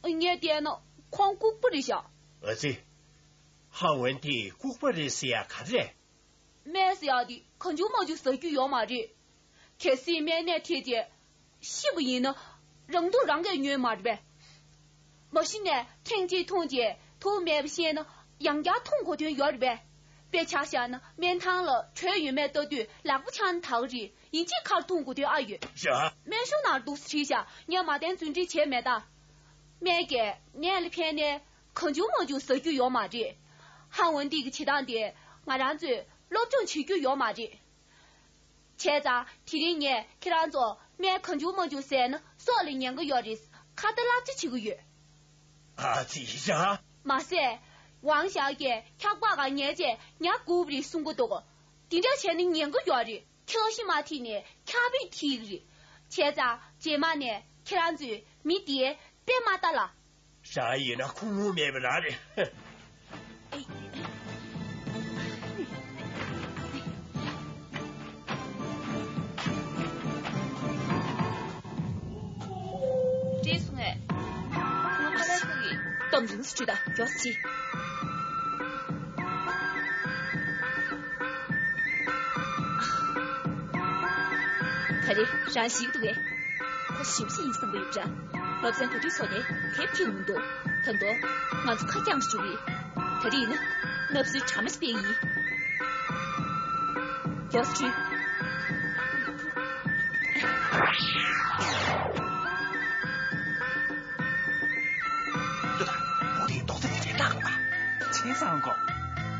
ལགས། ངས་བལྟས་ན་ཁོང་ལྐུགས་པ་རེད་ཤག་ཨ་ཙི། ཧ་ཝན་ཏིས་ལྐུགས་པ་རེད་ཟེར་ཡ་ག་རེ་རེད། སྨན་ཟེར་ཡ་དེ་གང་བྱུང་མང་བྱུང་ཟ་རྒྱུ་ཡོད་མ་རེད། གལ་སྲིད་སྨན་ནད་ཐེབས་ཏེ་ཤི་བ་ཡིན་ན་རང་སྡུག་རང་གིས་ཉོས་མ་རེད་པས། མ་གཞི་ནས་ཐེངས་གཅིག་འཐུང་རྗེས་དུག་མེད་པ་ཤེས་ན་ཡང་བསྐྱར་འཐུང་དགོས་དོན་ཡོད་རེད་པས། དཔེ་ཆ་བཞག་ན་སྨན་ཐང་ལ་དྲོད་ཡོད་མེད་ལྟ་དུས་ལག་པ་འཆང་ན་དགའ་གི་རེད། ཡིན་གཅིག་ཁར་འཐུང་དགོས་དོན་ཨ་ཡོད། ར། སྨན་གཞུང་ནང་འདུག་སེ་བྲིས་ཤག་ངས་མ་བསྟན་རྫུན་སྒྲིག་བྱས་མེད་ད། སྨན་གྱིས་ནད་ལ་ཕན་ནས་གང་བྱུང་མང་བྱུང་ཟ་རྒྱུ་ཡོད་མ་རེད། ཧ་ཝན་ཏི་གི་བྱེད་སྟངས་དེ་ང་རང་ཚོས་སློབ་སྦྱོང་བྱེད་རྒྱུ་ཡོད་མ་རེད། བྱས་ཙང་དེ་རིང་ངས་ཁྱེད་རང་ཚོ་སྨན་གང་བྱུང་མང་བྱུང་ཟས་ན་སྲོག་ལ་ཉེན་ཁ་ཡོད་རེད། ཁ་ཏ་བསླབ་བྱ་བྱེད་ཀྱི་ཡོད། ཨ་ཙི་ར། མ་ཟད། ཝང་ཞའོ་ཡིས་འཁྱག་པ་གང་ཉལ་བྱས་ཉལ་དགོས་པ་རེད་གསུང་གི་འདུག་དེ་འདྲ་བྱས་ན་ཉེན་ཁ་ཡོད་རེད། འཁྱག་ཤི་མ་ཐིག་ནས་འཁྱག་པས་ཐིག་གི་རེད། བྱས་ཙང་རྗེས་མ་ནས་ཁྱེད་རང་ཚོས་མི་དེའི་དཔེ་མ་ལྟ་ལ། རང་ཡིན་ན་ཁུངས་ལུང་མེད་པ་རང་རེད། བྲིས་སོང་ངས། ཙམ་རིང་སུ་བྲོས་དང་མགྱོགས་སུ་བྱེད། ག་རེ་རང་ཞིག་འདུག་གས། ཁོ་ཞིབ་ཞིབ་ཡིན་བསམ་གི་ཡོད་འདྲ། སློབ་ཚན་གོ་དུས་ཚོགས་ནས་དེབ་ཁྱེར་ཡོང་འདུག་ད་དུང་ང་ཚོ་ཁ་རྐྱང་རུ་བཅུག་གི། ད་རེས་ཡིན་ན་སྣབས་སོའི་གྲ་མ་ཞིག་སྤེལ་གི་ཡིན། མགྱོགས་སུ་བྲོས། ཏུ་ད་ཁོ་དེའི་རྡོག་རྩ་དེ་རེད་ད་གོ་བ། ཆེ་སང་གོ།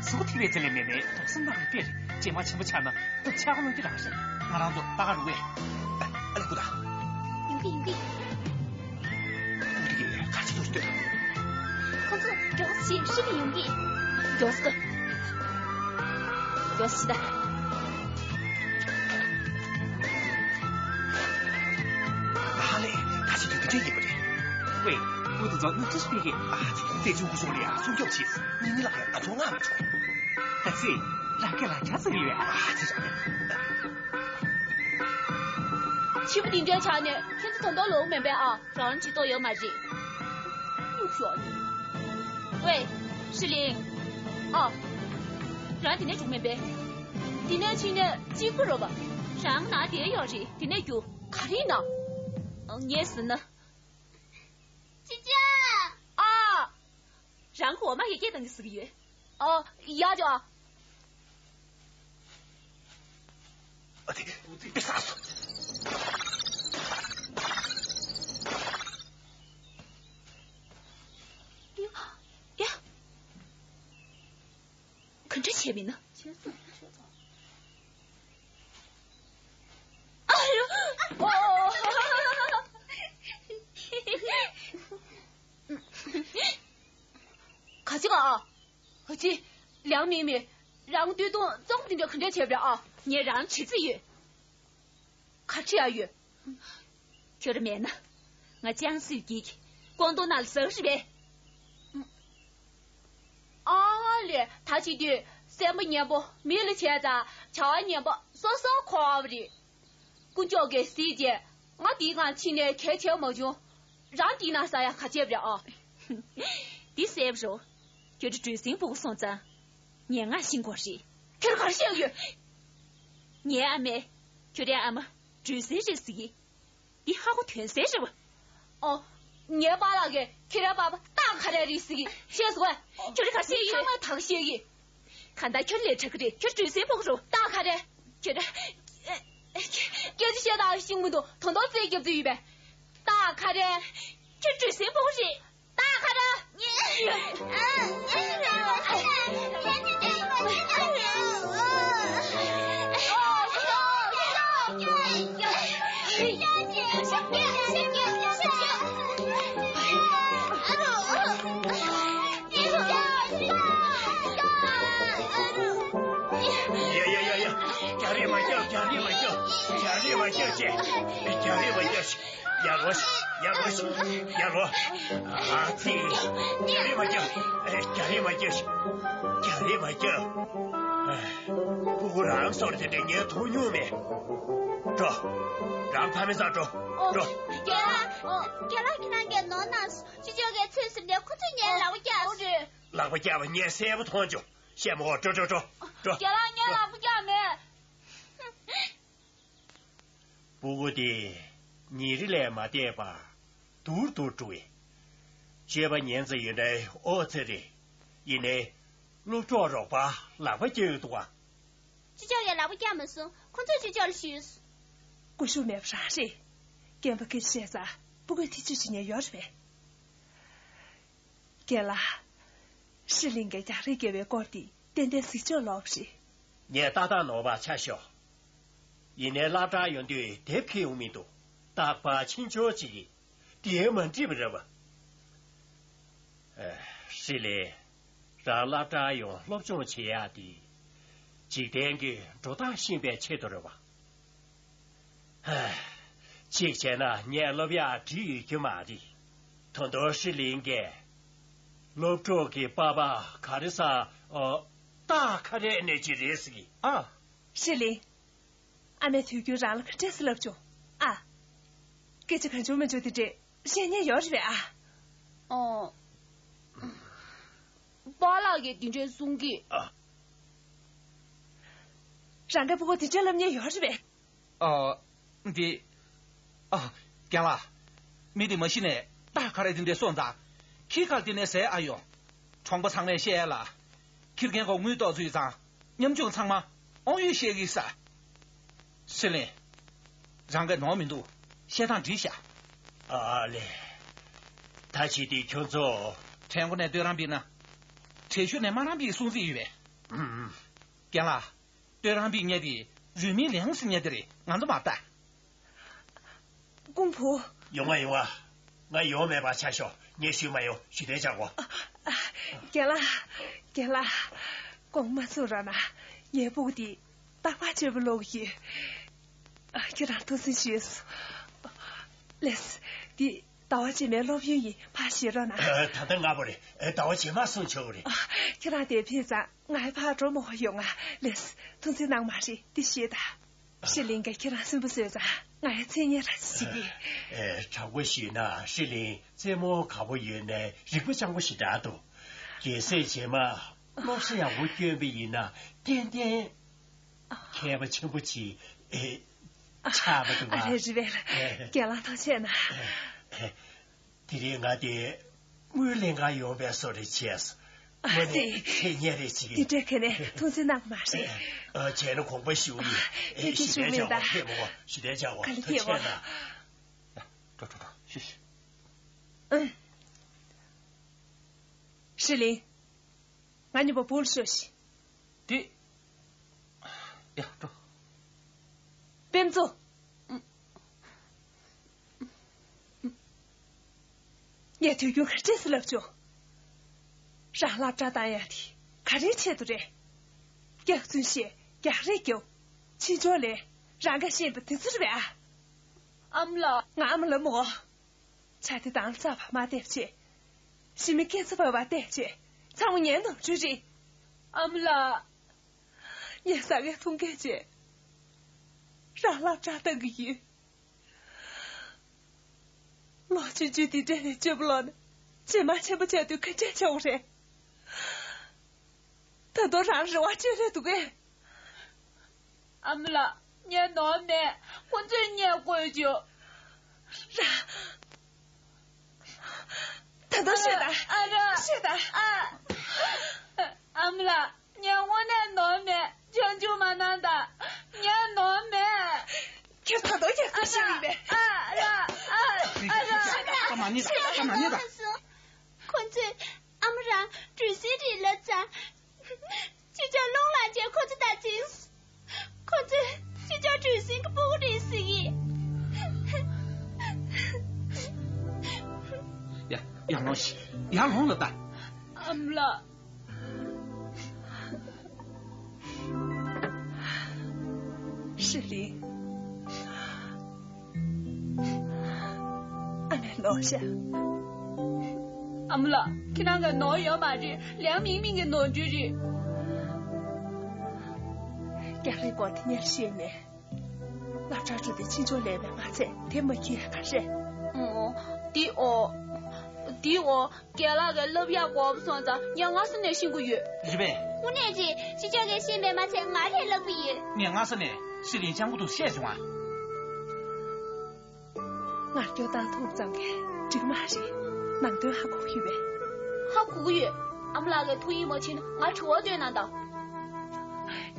གཟུགས་ཐིག་པའི་རྩེ་ལས་མེད་མེད་རྡོག་སེམས་ནང་ལ་དཔེ་རེད། རྗེས་མ་ཆེན་པོ་ཆགས་ན་ཏུ་ཆགས་ལོང་གི་རང་རེད། ང་རང་ཚོ་ད་ག་རུ་བས། ཨ་ཨ་ལེ་ཀུ་ད། ཡོང་གི་ཡོང་གི། ཀུ་དེ་གི་ག་ཚོད་ལྟོས། ཁོ་ཚོ་མགྱོགས་སུ་ཞིག་ཧྲི་ལི་ཡོང་གི། མགྱོགས་སུ། མགྱོགས་སུ་ད། ཨ་ལེ། ད་ཅི་དུས་དེ་འདྲ་ཡིན་པ་རེད། ཝེ། ཁོ་དེ་ཚོ་སྣུམ་ཆུ་སྤེལ་གི། ཨ་ཙི། དེ་ཆུང་ཀུ་སོང་ལ་ཡ་སྲུང་སྐྱོབ་བྱེད། ཉི་མ་ལ་ཡ་ང་ཚོ་ང་མ་ཆོག་ད་ཙི། ལ་ཀ་ལ་ཆ་ཚ་ཡོད། ཨ་ཙི་ར། ཆི་མོ་དེ་འདྲ་ཆགས་ནས་ཁྱེད་ཚོ་ད་དུང་ལོག་མེད་པས། ཨ། རང་ཅི་ཏོ་ཡོད་མ་རེད། ཨུ་ཤོ་ནི། ཝེ། ཧྲི་ལིང་། ཨ། རང་དེ་ནས་འཇུག་མེད་པས། དེ་ནས་ཕྱིན་ནས་གཅིག་པུ་རོ་བ། རང་ན་དེ་ཡོད་རེད། དེ་ནས་རྒྱུ། ག་རེ་ན། ངས་ཟིན་ན། ཅི་ཅི། ཨ། རང་གོ་མ་ཡི་སྐད་བཏང་གི་ཟིག་ཡོད། ཨ། ཡ་ཇོ། ཨ་དེ། དེ་ས་སོ། ཡ། ག་འདྲ་བྱས་མིན་ན། ཨ་ཡོ། ཨོ། ག་ཅི་ག་ཨ། ཨ་ཅི། ལིའང་མིང་མིང་། རང་སྟོད་ཐུང་གཙང་པོ་འདི་འདྲ་ག་འདྲ་བྱས་པ་རེད་ཨ། ངས་རང་བྱེད་རྩིས་ཡོད། ག་ཁྲི་ཡ་ཡོད། ཁྱོད་ར་མེད་ན། ང་ཅང་སུས་གིས་ཀོང་ཏོ་ན་ལ་ཟག་རི་བས། ཨ་ལེ། ད་བྱེད་དུས་སེམས་པ་ཉེ་པོ་མི་ལ་བྱས་ཙང་བྱ་བ་ཉེ་པོ་སོ་སོ་འཁོར་བ་རེད། དཀོན་མཆོག་གིས་གཟིགས་རྗེས་ང་འདིའི་ནང་ཕྱིན་ནས་གལ་ཆེ་བ་མ་བྱུང་། རང་འདིའི་ནང་ཟ་ཡ་ག་བྱས་པ་རེད་ཨ། འདི་གསལ་པོ་རེད། ཁྱོད་ཀྱི་གྲུ་གཟིངས་སྤུ་གུ་སོང་ཙང་། ངས་ང་ཤིང་གོ་རེད། ཁྱོད་ག་རེ་བཤད་ཡོད། ངའི་ཨ་མས་ཁྱོད་རའི་ཨ་མ་གྲུ་གཟིངས་རེད་ཟེར་གི། འདི་ཧ་གོ་དོན་གསལ་རེད་བ། ཨོ། ངའི་པཱ་ལགས་ཀྱིས་ཁྱོད་རའི་པཱ་པ་སྟག་ཁ་རས་རེད་ཟེར་གི། ཤེས་སོང་ངས། ཁྱོད་ར་ག་རེ་བཤད་ཡོད། ཚང་མས་ད་ག་བཤད་གི། གང་ལྟར་ཁྱོད་ལས་དྲག་གི་རེད། ཁྱོད་གྲུ་གཟིངས་སྤུ་གུ་རེད། སྟག་ཁ་རས། ཁྱོད་ར། སྐད་ཆ་བཤད་སྟངས་ཤིང་མི་འདུག་ད་དུང་རྩོད་རྒྱབ་རྩིས་ཡོད་པས། སྟག་ཁ་རས། ཁྱོད་གྲུ་གཟིངས་སྤུ་གུ་རེད། སྟག་ཁ་རས། ཡ་ཡ་ཡ་ཡ། རྒྱག་རེས་མ་རྒྱག་རྒྱག་རེས་མ་རྒྱག་རྒྱག་རེས་མ་རྒྱག་ཅེས། རྒྱག་རེས་མ་རྒྱག་ཡར་ལོངས། ཡར་ལོངས། ཡར་ལོངས། ཨ་ཙི། རྒྱག་རེས་མ་རྒྱག་རྒྱག་རེས་མ་རྒྱག་རྒྱག་རེས་མ་རྒྱག་སྤུ་གུ་རང་སོར་དེ་འདྲ་ངས་མཐོང་མྱོང་མེད། འགྲོ། རང་ཕ་མའི་སར་འགྲོ། འགྲོ། རྒན་ལགས། རྒན་ལགས་ཁྱེད་རང་གིས་ནོར་གནང་སོང་། ཅི་ཅོག་གིས་ཚོད་ཟིན་ཏེ་ཁོ་ཚོས་ངའི་ལག་པ་བཀྱགས་སོང་། ལག་པ་བཀྱགས་པ་ངས་གསལ་པོ་མཐོང་བྱུང་། བཤད་མ་དགོས། འགྲོ་འགྲོ་འགྲོ། འགྲོ། རྒན་ལགས་ངས་ལག་པ་བཀྱགས་མེད། སྤུ་གུ་དེ་ཉིན་རེ་ལས་མ་བསྡད་པར་སྡུག་རུ་སྡུག་རུ་འགྲོ་བས། སྤྱོད་པ་ཉན་ཙམ་ཡོད་ན་ཨོ་ཙི་རེད། ཡིན་ནའི་སློབ་གྲོགས་རོགས་པ་ལག་པ་བཀྱག་ཡོད་འདུག་ག་ཅི་ཅོག་གིས་ལག་པ་བཀྱགས་མ་སོང་། ཁོ་ཚོས་ཅི་ཅོག་ལ་ཞུས། སྐུ་ཞབས་མེད་པ་རང་རེད། རྒན་པ་སྐད་ཆ་བཤད་ཙང་སྤུ་གུས་ཐེ་ཇུས་བྱེད་མཁན་ཡོད་རེད་པས། རྒན་ལགས། ཧྲི་ལིང་གིས་རྒྱག་རེས་བརྒྱབ་པའི་སྐོར་དེ་ཏན་ཏན་གཟིགས་ཕྱོགས་ལོག་པ་རེད། ངས་ཏག་ཏག་ནོར་བ་ཆ་ཤོག་ཡིན་ནའི་སློབ་གྲྭར་ཡོང་དུས་དེབ་ཁྱེར་ཡོང་མི་འདུག་རྟག་པར་ཕྱིན་ཆོག་ཅིག་གིས་དེ་མ་འགྲིག་པ་རེད་བ། ཨ། ཧྲི་ལིང་། རང་སློབ་གྲྭར་ཡོང་སློབ་སྦྱོང་བྱེད་ཡག་དེ། འཇིག་རྟེན་གྱི་འགྲོ་སྟངས་ཤེས་པའི་ཆེད་དུ་རེད་བ། གཅིག་བྱས་ན་ངས་སློབ་ཡག་བྲིས་ཡོད་རྒྱུ་མ་རེད། ད་དུང་ཧྲི་ལིང་གིས་སློབ་གྲོགས་ཀྱི་པ་ཕ་ག་རེ་ཟ། ཨོ། སྟག་ཁ་རས་ནས་ཅི་རེད་ཟེར་གི། ཨ། ཧྲི་ལིང་། ཨ་མས་དུས་རྒྱུན་རང་ལ་ག་འདྲས་སེ་ལབ་བྱུང་ཨ། སྐད་ཆ་གང་བྱུང་མི་བྱུང་དེ་འདྲས་བཤད་མཁན་ཡོད་རེད་པས་ཨ། ཨོ། པཱ་ལགས་ཀྱིས་འདི་འདྲས་གསུང་གི། ཨ། རང་གི་ཕྲུ་གུ་དེ་འདྲས་ལབ་མཁན་ཡོད་རེད་པས། ཨ། འདི། ཨ། རྒན་ལགས། མི་དེ་མ་གཞི་ནས་རྟ་ག་རེ་དེ་འདྲས་སོང་ཙང་། ཁྱི་ཁར་དེ་ནས་ཟས་ཨ་ཡོང་། གྲོང་པ་ཚང་མས་བཤད་ལ། ཁྱི་རྒན་ཁོ་དངུལ་ཏོག་ཚུད་ཙང་། ཉམ་ཆུང་ཚང་མ་དབང་ཡོད་བཤད་ཀྱི་ས། ཧྲི་ལིན། རང་གི་ནོར་མི་འདུག་བཤད་སྟངས་འགྲིག་ཤག་ཨ་ལེ། ད་ཅི་དེ་ཁྱོད་ཚོ། ཕྲན་གོ་ནས་སྟོད་རང་པི་ན། བྲེ་ཤུ་ནས་མ་རང་པི་གསུང་རྩིས་ཡོད་པས། ཨུམ། རྒན་ལགས། སྟོད་རང་པི་ཉལ་དེ་རུས་མིང་ལེང་སི་ཉལ་དེ་རེད། ང་ཚོ་མ་ལྟ། ཀུང་ཕུ། ཡོང་ང་ཡོང་ང་། ང་ཡོང་མེད་པ་ཆ་ཤོག་ངས་ཞུས་མ་ཡོང་། ཞུ་དེ་ཆག་གོ། རྒན་ལགས། རྒན་ལགས། དགོངས་མ་ཚོམ་རོགས་གནང་། ངའི་ཕྲུ་གུ་དེ་རྟག་པར་སྤྱོད་པ་ལོག་ཡོད། ཁྱེད་རང་ཐུགས་བརྩེ་ཞུས། ལེས། འདི་ཟླ་བ་རྗེས་མའི་སློབ་ཡོན་ཡིན། ཕར་བཞེས་རོགས་གནང་། ད་ལྟ་སྔ་པོ་རེད། ཟླ་བ་རྗེས་མ་སོང་ཆོག་རེད། ཁྱེད་རང་དེ་ཕེབས་ཙང་ང་ཡི་ཕར་འགྲོ་མ་ཡོང་ང་། ལེས། ཐུགས་བརྩེ་གནང་མ་རེད། འདི་བཞེས་དང་། ཧྲི་ལིན་གྱིས་ཁྱེད་རང་སུན་པོ་བཟོས་ཙང་ང་ཡང་མཚན་སྙན་རང་ཞིག་གིས། ཨེ། དྲང་པོ་ཞུས་ན་ཧྲི་ལིན་རྩེད་མོ་དགའ་པོ་ཡོད་ནའི་རིག་པ་སྤྱང་པོ་ཞིག་འདྲ་འདུག་རྒྱལ་སྲས་རྗེས་མ་སློབ་གསོ་ཡག་པོ་བསྐྱོན་པ་ཡིན་ན་ཏན་ཏན་མཁས་པ་ཆེན་པོ་ཅིག་ཨེ། ཆགས་པ་འདུག་ཨ། ཨ་རེ་རེད་པས། ཨེ། རྒན་ལགས་ཐུགས་རྗེ་གནང་། ཨེ། དེ་རིང་ང་དེ་དངུལ་ལེན་གར་ཡོང་བའི་བཟོ་འདྲ་བྱས་སོང་། ཨ་ཙི། ཁྱེད་ཉེ་རེ་ཅིག་འདི་འདྲ་ག་ནས་ཐུགས་བརྩེ་གནང་མ་རེད། ཨ། བྱས་ན་དགོངས་པ་ཞུ་ཡིན། ཨེ། ཞི་བདེ་བྱ་བ་ཕེབས་མོ། ཞི་བདེ་བྱ་བ། ག་ལེ་ཐུགས་རྗེ་གནང་། ཡ། འགྲོ་འགྲོ་འགྲོ། ཤི་ཤི། ཨུམ། ཧྲི་ལིན། ང་གཉིས་པོ་སྦུག་ལ་ཤོག་ཤིག་དེ། ཡ། འགྲོ། པེམ་ཙོ། ངས་དུས་རྒྱུན་ག་འདྲས་སེ་ལབ་བྱུང་། རང་སློབ་གྲྭ་བཏང་ཡག་དེ་ག་རེའི་ཆེད་དུ་རེད། སྐྱག་རྫུན་བཤད། རྒྱག་རེས་རྒྱོབ། ཕྱིན་ཅོག་ལས་རང་དགའ་ཤེས་པ་དེ་ཚོ་རེད་པས། ཨ། ཨ་མ་ལགས། ང་ཨ་མ་ལབ་མོ། ཇ་དེ་དྭངས་ཚ་བ་མ་བལྟས་བྱས། ཞི་མི་སྐད་ཚ་བ་བ་བལྟས་བྱས། ཚང་མ་ངའི་ནོར་འཁྲུལ་རེད། ཨ་མ་ལགས། ངས་ཟ་མཁན་འཐུང་མཁན་བྱས། རང་སློབ་གྲྭར་བཏང་གི་ཡིན། ལོ་ཆུང་ཆུང་དེ་འདྲ་ནས་སྤྱོད་པ་ལོག་ན་རྗེས་མ་ཆེན་པོ་བྱས་དུས་ག་འདྲས་བྱུང་རེད། ད་དུང་རང་རེ་བ་བཅོལ་རེ་འདུག་གས། ཨ་མ་ལགས། ངས་ནོར་མེད། ཁོ་ཚོས་བརྙས་བཀོད་བྱུང་། རང་། ད་དུང་ཤོད་དང་། ཨ་ར། ཤོད་དང་། ཨ། ཨ་མ་ལགས། ངས་དངོས་གནས་ནོར་མེད། ཆང་ཆུང་མ་གནང་དང་། ངས་ནོར་མེད། ཁྱེད་ད་དུང་ཡར་ལྟ་བྱེད་ཀྱི་ཡིན་པས། ཨ་ར། ཨ། ཨ་ར། ཨ་ར། ད་མ་ཉེས། ད་མ་ཉེས་ད། ཁོ་ཚོས་ཨ་མ་རང་གྲུ་གཟིངས་རེད་ལབ་ཙང་། ཅི་ལྕོགས་རླུང་ལངས་རྗེས་ཁོ་ཚོ་ད་ཅིང་། ཁོ་ཚོས་ཅི་ལྕོགས་གྲུ་གཟིངས་ཀྱི་ཕྲུ་གུ་རེད་ཟེར་གི། ཡ། ཡར་ལོངས་ཤིག་ཡར་ལོངས་ལབ་ད། ཨ་མ་ལགས། ཧྲི་ལིན། ཨ་ནེ་ནོར་ཤག་ཨ་མ་ལགས། ཁྱེད་རང་གི་ནོར་ཡོད་མ་རེད། ལེའང་མིང་མིང་གི་ནོར་འཁྲུལ་རེད། རྒྱག་རེས་སྐོར་དེ་ཉེར་ཤེས་ནས། སློབ་གྲྭར་འགྲོ་དུས་ཕྱིན་ཅོག་ལས་པའི་མ་ཚད་དེ་མ་འཁྱེར་ཡ་ག་རེད། ཨོ། འདི་ཨོ། འདི་ཨོ། རྒན་ལགས་ཀྱིས་བསླབ་ཡག་དགོས་པ་སོང་ཙང་ངས་སྔ་ས་ནས་ཤེས་ཀྱི་ཡོད། རེད་པས། དངོས་གནས་རེད། ཕྱིན་ཅོག་གིས་ཤེས་པས་མ་ཚད་ང་རས་བསླབ་ཀྱི་ཡོད། ངས་སྔ་ས་ནས་ཧྲི་ལིན་སྤྱང་པོ་འདུག་བཤད་བྱུང་ཨ། ང་སྐྱོ་སྟངས་མཐོང་ཙམ་གྱིས་འགྲིག་མ་རེད། ནང་དོན་ཧ་གོ་གི་ཡོད་པས། ཧ་གོ་གི་ཡོད། ཨ་མ་ལགས་ཀྱིས་ཐུགས་ཡིད་མ་ཆེས་ན་ང་དྲི་བ་འདོན་གནང་དང་།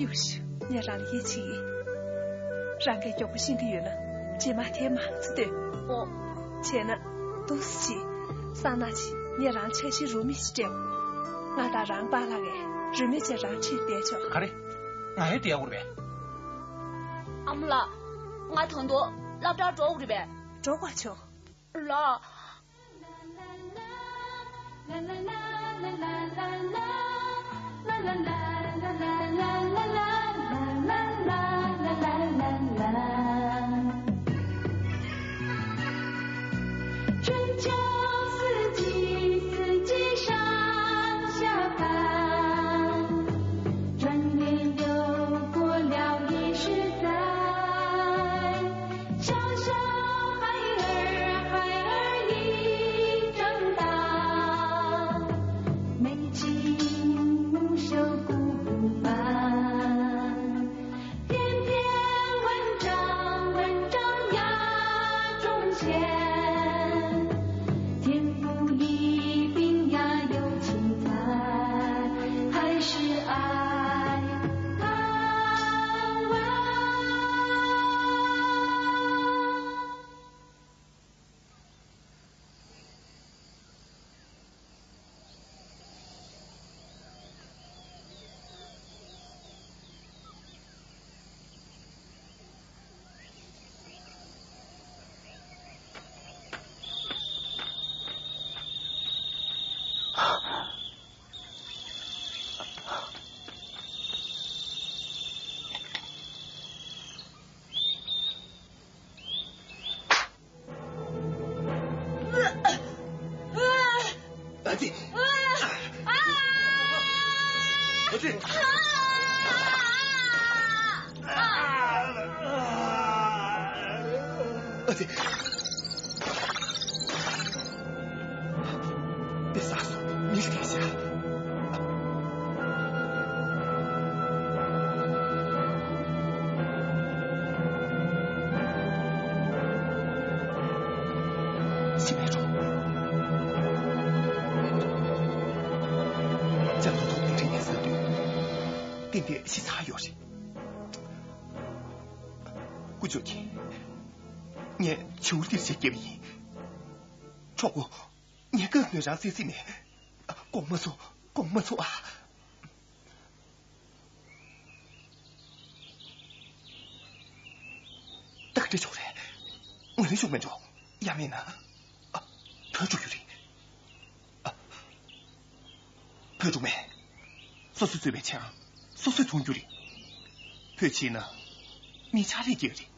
ཡུ་ཤུ། ངས་རང་ལ་ཡིད་ཆེས་ཡིན། རང་གིས་མགྱོགས་པོ་ཤེས་ཀྱི་ཡོད་ན་རྗེས་མ་དེ་མང་ཙམ་འདོན། ཨོ། བྱས་ན། འདུག་སེ་བྱེད། སང་ནངས་ཅིག་ངས་རང་འཆར་གཞི་རུ་མི་ཞིག་སྤྲད། ང་དང་རང་པཱ་ལགས་ཀྱིས་རུ་མི་བྱས་རང་ཁྲིད་བསྡད་ཆོག་ག་རེ། ང་ཡང་བསྡད་དགོས་རེད་པས། ཨ་མ་ལགས། ང་ད་དུང་སློབ་གྲྭར་འགྲོ་དགོས་རེད་པས། འགྲོ་དགོས་ཆོག་ལགས། ཨ་ཙི། དེ་ས་སོ་མི་རིགས་ཤ། ཤི་མེད་འགྲོ། ལྕགས་ཐོག་ཐོག་དེ་འདྲ་ཡིན་ས་དུས། ཏན་ཏན་ཤི་ཚར་ཡོད་རེད། ཀུ་ཅོ་ཁྱེད། ངས་བྱིའུ་འདིར་ཞིག་བརྒྱབ་ཡིན། གྲོགས་པོ། ངས་སྐབས་ནས་རང་བཙན་བརྩིས་ནས། དགོངས་མ་ཚོམ། དགོངས་མ་ཚོམ་ཨ། ད་ག་འདྲ་ཆོག་རེད། ང་ལ་ཤུགས་མེད་འགྲོ། ཡང་མིན་ན། ཨ། བུད་འགྲོ་རྒྱུ་རེད། ཨ། བུད་འགྲོ་མེད། སོ་སོས་བཙོས་པའི་ཆང་སོ་སོས་འཐུང་རྒྱུ་རེད། བུད་ཕྱིན་ན་མི་ཕྱག་ལས་རྒྱག་རེད།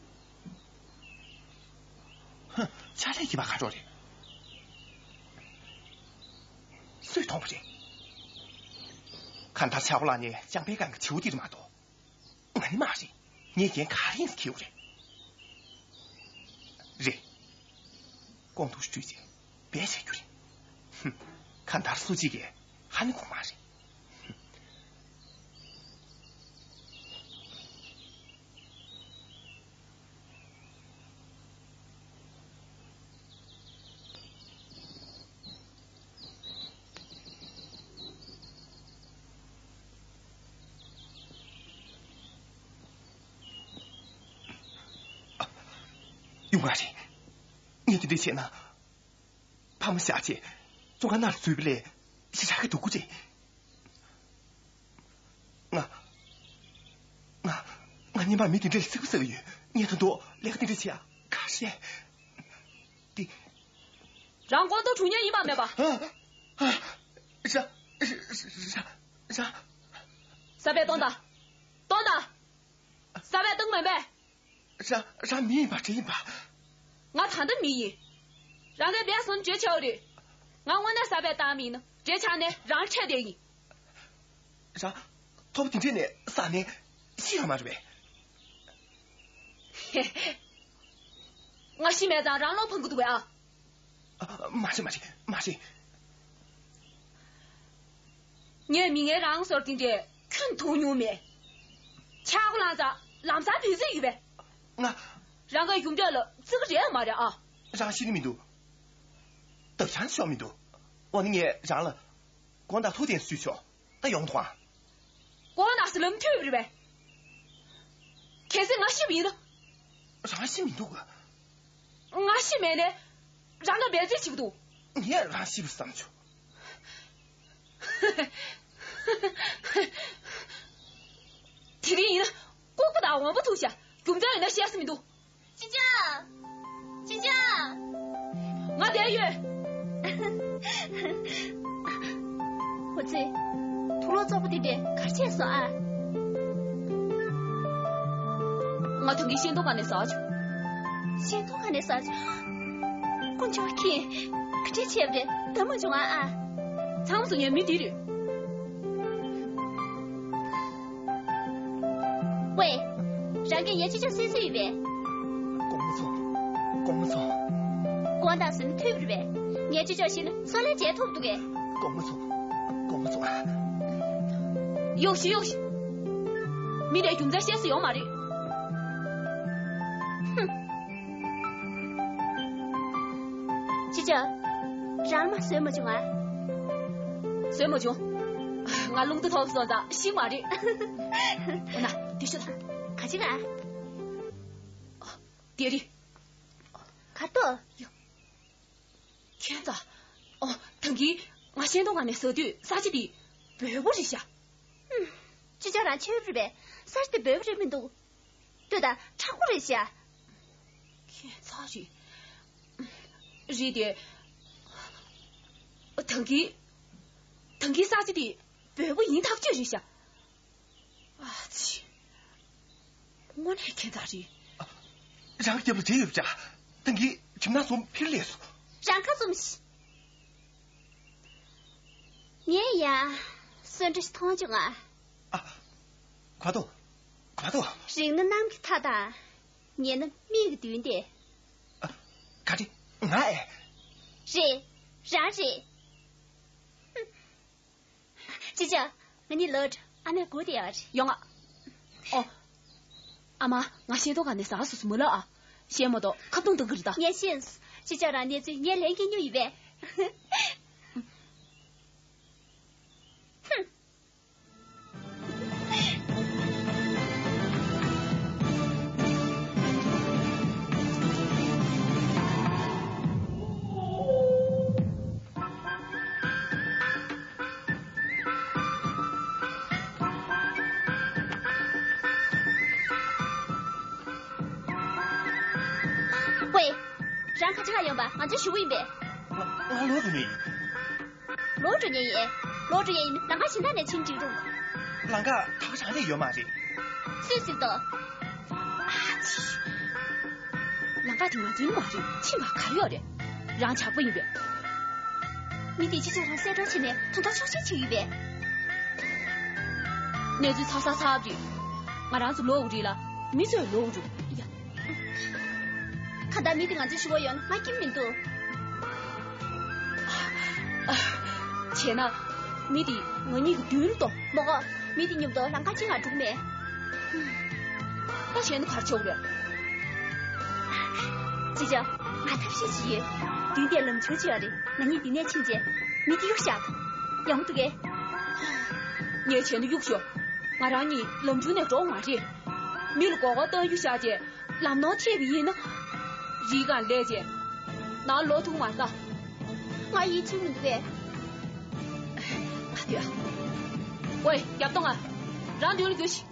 ཧ། ཕྱག་ལས་རྒྱག་པ་ག་འདྲ་རེད། སུས་མཐོང་བ་རེད། གང་ལྟར་ཆག་པ་ལ་ནི་ལྕང་པའི་སྒང་གི་བྱིའུ་འདིར་མ་གཏོགས། ང་ནི་མ་རེད། ངས་འགན་ག་རེ་ཡིན་ཟེར་འཁྱེར་ཡོད་རེད། རེད། ཀོང་ཏུ་སྤྲུལ་ཅིང་འབད་བྱ་རྒྱུ་རེད། ཧུམ། གང་ལྟར་སུ་གཅིག་གིས་ཧ་ནི་གོ་མ་རེད། ཧུམ། ཡོང་བ་རེད། ངས་དེ་འདྲ་བྱས་ན། ཕ་མ་བཞག་རྗེས་བཙོན་ཁང་ནང་འཛུལ་བ་ལས་ཞེ་དྲག་གི་སྡུག་པོ་རེད། ང་། ང་། ང་སྔོན་མ་མི་དེ་འདྲས་ལ་བརྩེ་པོ་ཟ་གི་ཡོད། ངས་ད་དུང་ལས་ཀ་དེ་འདྲས་བྱེད་ཡ་ག་རེ་བྱེད། དེ། རང་ཀོང་ཏུ་གྲུ་ཉག་ཡིན་པ་མེད་པ། ཨ། ཨ། ར། ར། ར། ར། ས་པད་གཏོང་དང་། གཏོང་དང་། ས་པད་གཏོང་མེད་པས། ར། ར་མི་ཡིན་པ་འདྲ་ཡིན་པ། ང་ད་ལྟ་མི་ཡིན། རང་གིས་འབད་སོང་འདྲ་ཆེ་བ་རེད། ང་དངོས་གནས་ས་པད་བཏང་མིན་ན་འདྲ་ཆགས་ནས་རང་འཕྲད་བསྡད་ཡིན། ར། ཐོབ་དེ་འདྲས་ནས་ས་ནས་ཤི་ཡོད་མ་རེད་པས། ང་ཤི་མེད་ཙང་རང་བློ་ཕམ་གི་འདུག་པས་ཨ། ཨ། མ་རེད་མ་རེད་མ་རེད། ངས་མི་ངན་རང་ཚོར་དེ་འདྲས་ཁྱོན་མཐོང་མྱོང་མེད། ཆག་སྒོ་ལངས་ཙང་ལམ་སང་བུད་ཚར་ཡོད་པས། ང་། རང་གི་ཡུམ་སྐྱོར་ལ་བརྩི་གི་རེད་མ་རེད་ཨ། རང་ཤི་ནི་མི་འདུག། དག་ཆང་ཤོར་མི་འདུག། འོ་ན་ངས་རང་ལ་དགོངས་དག་ཐུགས་བདེན་ཞུས་ཆོག། ད་ཡོང་དང་། དགོངས་དག་ཟེར་ལམ་མཐུད་པ་རེད་པས། གལ་སྲིད་ང་ཤི་བ་ཡིན་ན། རང་ཤི་མི་འདུག། ང་ཤི་མེད་ནས་རང་ག་འབད་རྩོལ་བྱེད་ཀྱི་འདུག། ངས་རང་ཤི་བ་བསམ་བྱུང་། དེ་རིང་ཡིན་ན་ལྐུགས་པ་དང་འོན་པོ་ཐུག་ཤག། རྒྱུ་མཚན་ཡིན་ན་བཤད་ས་མི་འདུག། ཅི་ཅི། ཅི་ཅི། ང་བསྡད་ཡོད། འོ་ཙི། དུག་ལོག་བཙོག་པོ་དེ་འདྲས་ག་རེ་བྱས་སོང་ཨ། ང་ད་གིན་ཤེས་མདོག་ཁ་ནས་ཟ་བྱུང་། ཤེས་མདོག་ཁ་ནས་ཟ་བྱུང་། དཀོན་མཆོག་མཁྱེན། ག་འདྲས་བྱས་པ་རེད། ད་མ་བྱུང་ཨ་ཨ། ཚང་མ་སུ་ཉོན་མི་འདི་རེད། ཝེ། རང་གིས་ངའི་ཅོ་ཅོ་བསད་སྲོལ་ཡོད་པས། དགོངས་མ་ཚོམ། དགོངས་མ་ཚོམ། དགོངས་དག་ཟེར་ན་ཐོས་པ་རེད་པས། ངའི་ཅོ་ཅོ་ཤི་ན་ཚོང་ལས་བྱེད་ཐུབ་འདུག་གས། དགོངས་མ་ཚོམ། དགོངས་མ་ཚོམ་ཨ། གཡོག་ཤི་གཡོག་ཤི། མི་དེ་རྒྱུ་མཚན་བཤད་ས་ཡོད་མ་རེད། ཧུམ། ཅི་བྱ། རང་མ་བཟོས་མ་བྱུང་ཨ། བཟོས་མ་བྱུང་། ང་རླུང་རྟ་ཐོབ་སོང་ཙང་ཤི་མ་རེད། འོ་ན་དེ་ཤོད་དང་། ག་ཅི་ག། དེ་རེད། ག་ཏོ། ཡོ། ཁྱེད་ད། ཨོ། ད་གིན་ང་ཤེས་མདོག་ཁ་ནས་ཟ་དུས་ས་ཆ་དེ་འབོལ་པོ་རེད་ཤག། ཧུམ། ཅི་བྱ་རང་ཆོས་རེད་པས། ས་ཆ་དེ་འབོལ་པོ་རེད་མི་འདུག། ལྟོས་དང་མཁྲེགས་པོ་རེད་ཤག། ཁྱད་མཚར་རེད། རེད་དེ། ད་གིན། ད་གིན་ས་ཆ་དེ་འབོལ་པོ་ཡིན་ཐག་ཆོད་རེད་ཤག། ཨ་ཙི། དངོས་གནས་ཁྱད་མཚར་རེད། རང་རྒྱབ་ལ་བྲེལ་ཡོད་པ་འདྲ། ད་གིན་ཁྱིམ་ནང་སོང་ཕིར་སླེབས་སོང་། རང་ཁ་བཙུམས་ཤིག། ངས་ཡང་གསོན་འདྲ་ཞིག་མཐོང་བྱུང་ང་། ཨ། ག་ཏོ། ག་ཏོ། རིང་ན་གནམ་གྱི་མཐའ་དང་། ཉེ་ན་མིག་གི་མདུན་ཏེ། ཨ། ག་རེ། ང་ཨེ། རེད། རང་རེད། ཅི་བྱ། ང་གཉིས་ལོག་འགྲོ། ཨ་མས་སྒུག་བསྡད་ཡོད་རེད། ཡོང་ང་། ཨོ། ཨ་མ། ང་ཤེས་མདོག་ག་ནས་ཟ་སོ་སོ་མི་ལ་ཨ། ཤེས་མ་གཏོགས་ཁ་བརྡུང་གཏོང་གི་རེད་ད། ངས་ཤེས། ཅི་བྱ་རང་གནས་ཚུལ་ངས་ལན་སྐྱེལ་མྱོང་ཡོད་པས། ཧུམ། ཝེ། རང་ག་ཅི་ག་ཡོང་པ། ང་ཚོའི་ཞུ་བོ་ཡིན་པས། ང་ང་ལོག་འགྲོ་ནི་ཡིན། ལོག་འགྲོ་ཉེན་ཡིན། ལོག་འགྲོ་ཉེན་ཡིན། ལམ་ཁ་གཞན་དག་ནས་ཕྱིན་འགྲིག་འདུག་ལམ་ཁ་ག་པ་རང་རེད་ཡོད་མ་རེད། སུས་ཟེར་དོ། ཨ་ཙི། ལམ་ཁ་དེ་ང་ཚོའི་མ་རེད། ཕྱི་མ་ག་རེ་ཡོད་རེད། རང་ཇག་པ་ཡིན་པས། མི་དེ་ཅི་བྱ་རང་གསལ་སྒྲོན་བྱས་ནས་དོན་དག་ཕྱོགས་ཞེན་བྱེད་ཡོད་པས། གནས་ཚུལ་ཚ་ཚ་ཚ་རེད། ང་རང་ཚོ་ལོག་རེད་ལ། མི་ཚོས་ལོག་འགྲོ་ཡ། གང་ལྟར་མི་དེ་ང་ཚོའི་ཞུ་བ་ཡོང་ན་ང་སྐྱིད་མི་འདུག་བྱས་ན། མི་དེ་ང་གཉིས་ཀྱི་མདུན་དུ། མོ་གོ། མི་དེ་མཉམ་དུ་ལམ་ཁ་ཅིག་ང་འགྲོ་མེད། ད་བྱས་ན་ག་རེ་བྱེད་དགོས་རེད། ཅི་བྱ། ང་ཐབས་ཤེས་ཅིག་ཡོད། མདུན་དེར་ལམ་ཆུང་ཅིག་ཡོད་རེད། ང་གཉིས་འདི་ནས་ཕྱིན་རྗེས་མི་དེ་གཡུག་བཞག་ཡོང་འདུག་གས། ངས་བྱས་ན་གཡུག་ཤོག་ང་རང་གཉིས་ལམ་ཆུང་ནས་འགྲོ་མ་རེད། མི་ལ་མགོ་སྐོར་བཏང་གཡུག་བཞག་རྗེས། ལམ་ནོར་ཐེབས་པ་ཡིན་ན། རི་སྒང་སླེབས་རྗེས། ནང་ལོག་ཐུབ་མ་རེད་ད། ང་ཡིད་ཆེས་མི་འདུག་པས། ང་ཐོས། ཝེ། རྒྱབ་གཏོང་ང་། རང་མདུན་ལ་རྒྱུགས་ཤིག་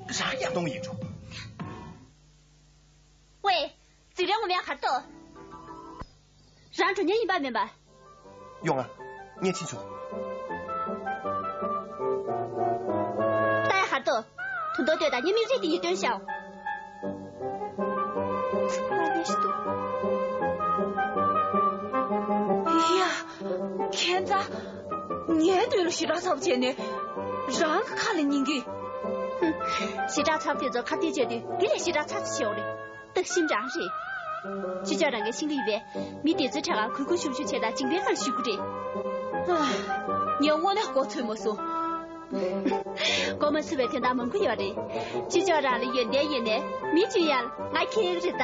རང་རྒྱབ་གཏོང་ཡིན་འགྲོ། ཝེ། འཛིང་རེས་ངོ་མས་གར་ཏོ། རང་འགྲོ་མཁན་ཡིན་པ་མིན་པ། ཡོང་ང་། ངས་ཕྱིན་ཆོག་ལྟ་ཡ་གར་ཏོ། དུང་དུང་ལྟོས་དང་ཉི་མིག་རིགས་དེ་ཡིས་སྟོན་ཤག་ལ་ནས་ཤི་འདུག་ཡ། ཁྱེད་ཚ། ངའི་མདུན་ལ་ཞེ་དྲག་ཚ་པོ་བྱས་ནས། རང་གི་ཁ་ལ་ཉན་གི་ཞེ་དྲག་ཚ་པོ་དེ་ཚོ་ཁ་གཏད་བྱས་དུས་འདི་ལས་ཞེ་དྲག་ཚ་ཚ་བྱེད་འོ་རེད། སྟག་ཤིང་རང་རེད། ཅི་ཅོག་རང་གི་ཤིང་གི་ཡོད་པས། མི་དེ་ཚོའི་ཕྲག་ག་གུས་གུས་ཞུམ་ཞུམ་བྱས་དང་འཇིགས་པའི་ཁར་ཞུ་གི་རེད། ངས་དངོས་གནས་མགོ་ཚོས་མ་སོང་། མགོ་མ་ཚོས་པའི་དོན་དག་མང་པོ་ཡོད་རེད། ཅི་ཅོག་རང་ལ་ཡོན་ཏན་ཡོད་ནས་མི་གཅིག་ཡང་ང་ཁྱེད་རེད་ད།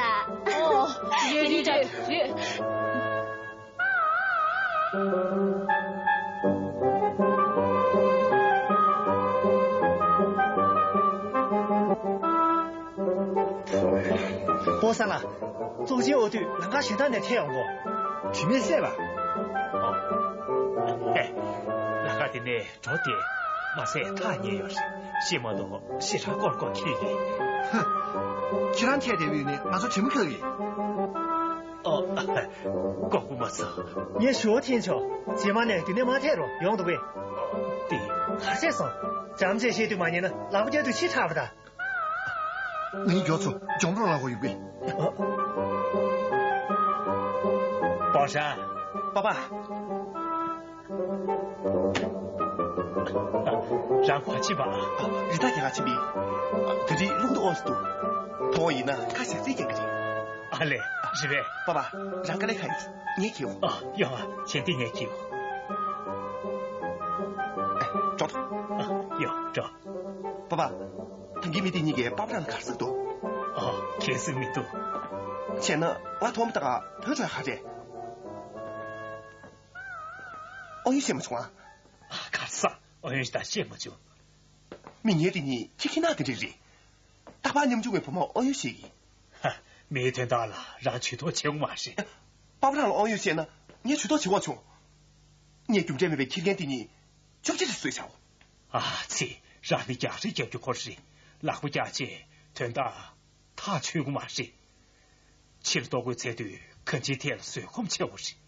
ཨོ། རེད་རེད་རེད་རེད། ཕོ་གསར་ལགས། ཙོག་ཅན་ཨོ་དུས་ལམ་ཁ་གཞན་དག་ནས་ཐད་ཡོང་གོ། དྲི་མེད་སྲས་ལགས། ཨོ། ཧེ། ལམ་ཁ་དེ་ནས་འགྲོ་དེ་མ་ཟད་ཐག་ཉེ་ཡོད་རེད། ཤེས་མ་གཏོགས་ཞེ་དྲག་སྐོར་སྐོར་ཁྱེར་རེད། ཧ། ཁྱེད་རང་ཐད་དེ་བས་ནས་ང་ཚོ་དྲི་མ་ཁ་གི། ཨོ། ལྐོག་པ་མ་ཚོ། ངས་ཞུ་བ་འཐེན་ཆོག་རྗེས་མ་ནས་འདི་ནས་མ་ཐད་རོགས་ཡོང་འདུག་གས། ཨོ། དེ། ག་རེ་བྱས་སོང་། བྱམས་བརྩེས་བཤད་དུས་མ་ཉན་ན་ལག་པ་བརྐྱབ་དུས་ཕྱི་དྲགས་པ་ད། ངའི་མགྱོགས་ཚོ་ལྗོངས་རོགས་ལ་གོ་ཡོང་གི། པོ་ཧྲ། པ་པ། རང་གོ་ཕྱིན་པ། རི་དྭགས་རྒྱག་ག་ཕྱིན་པས། དེ་རིང་རླུང་དུ་ཨོ་སི་འདུག་མཐོང་བ་ཡིན་ན་ཁ་ཞག་རྩིས་རྒྱག་གི་རེད། ཨ་ལས། རེད་པས། པ་པ། རང་དཀའ་ལས་ཁག་ཡོད། ངས་འཁྱེར་འོང་། ཨ། ཡོང་ཨ། བྱས་འདི་ངས་འཁྱེར་འོང་། ཨེ། འགྲོ། ཨ། ཡོང་འགྲོ། པ་པ། ད་གིན་མི་དེ་གཉིས་ཀས་པ་པ་རང་ལ་ག་རེ་ཟེར་འདུག་ཨ། གང་ཡང་ཟེར་མི་འདུག་བྱས་ན་ང་མཐོང་མ་ཐག་བོད་ཕྲུག་ག་རེ། ཨོ་ཡོད་བཤད་མ་བྱུང་ཨ། ཨ། ག་རེ་ཟ། ཨོ་ཡོད་ད་བཤད་མ་བྱུང་། མི་ངན་དེ་གཉིས་ཁྱི་ཁྱི་ནག་དེ་འདྲ་རེད། རྟག་པར་ཉམ་ཆུང་བའི་བུ་མོ་ཨོ་ཡོད་བཤད་ཀྱི། ཧ། མིའི་དོན་དག་ལ་རང་ཇུས་གཏོགས་བྱེད་དགོས་མ་རེད། པ་པ་རང་ལ་ཨོ་ཡོད་བཤད་ན་ངས་ཇུས་གཏོགས་བྱེད་དགོས་བྱུང་། ངས་རྒྱུ་འབྲས་མེད་པའི་ཁྱི་རྒན་དེ་གཉིས་བཅོ་བརྒྱད་ལ་བཟོས་བྱའོ། ཨ་ཙི། རང་ནི་རྒྱག་རེས་རྒྱག་རྒྱུ་ཁོ་རེད། ལག་པ་བཀྱག་རྗེས་དོན་དག་ཐག་ཆོད་དགོས་མ་རེད། ཕྱིར་ལྟོ་གོས་འཚལ་དུས་གང་ཅིའི་ཐད་ལ་བཟོད་སྒོམ་ཆེ་བོ་རེད།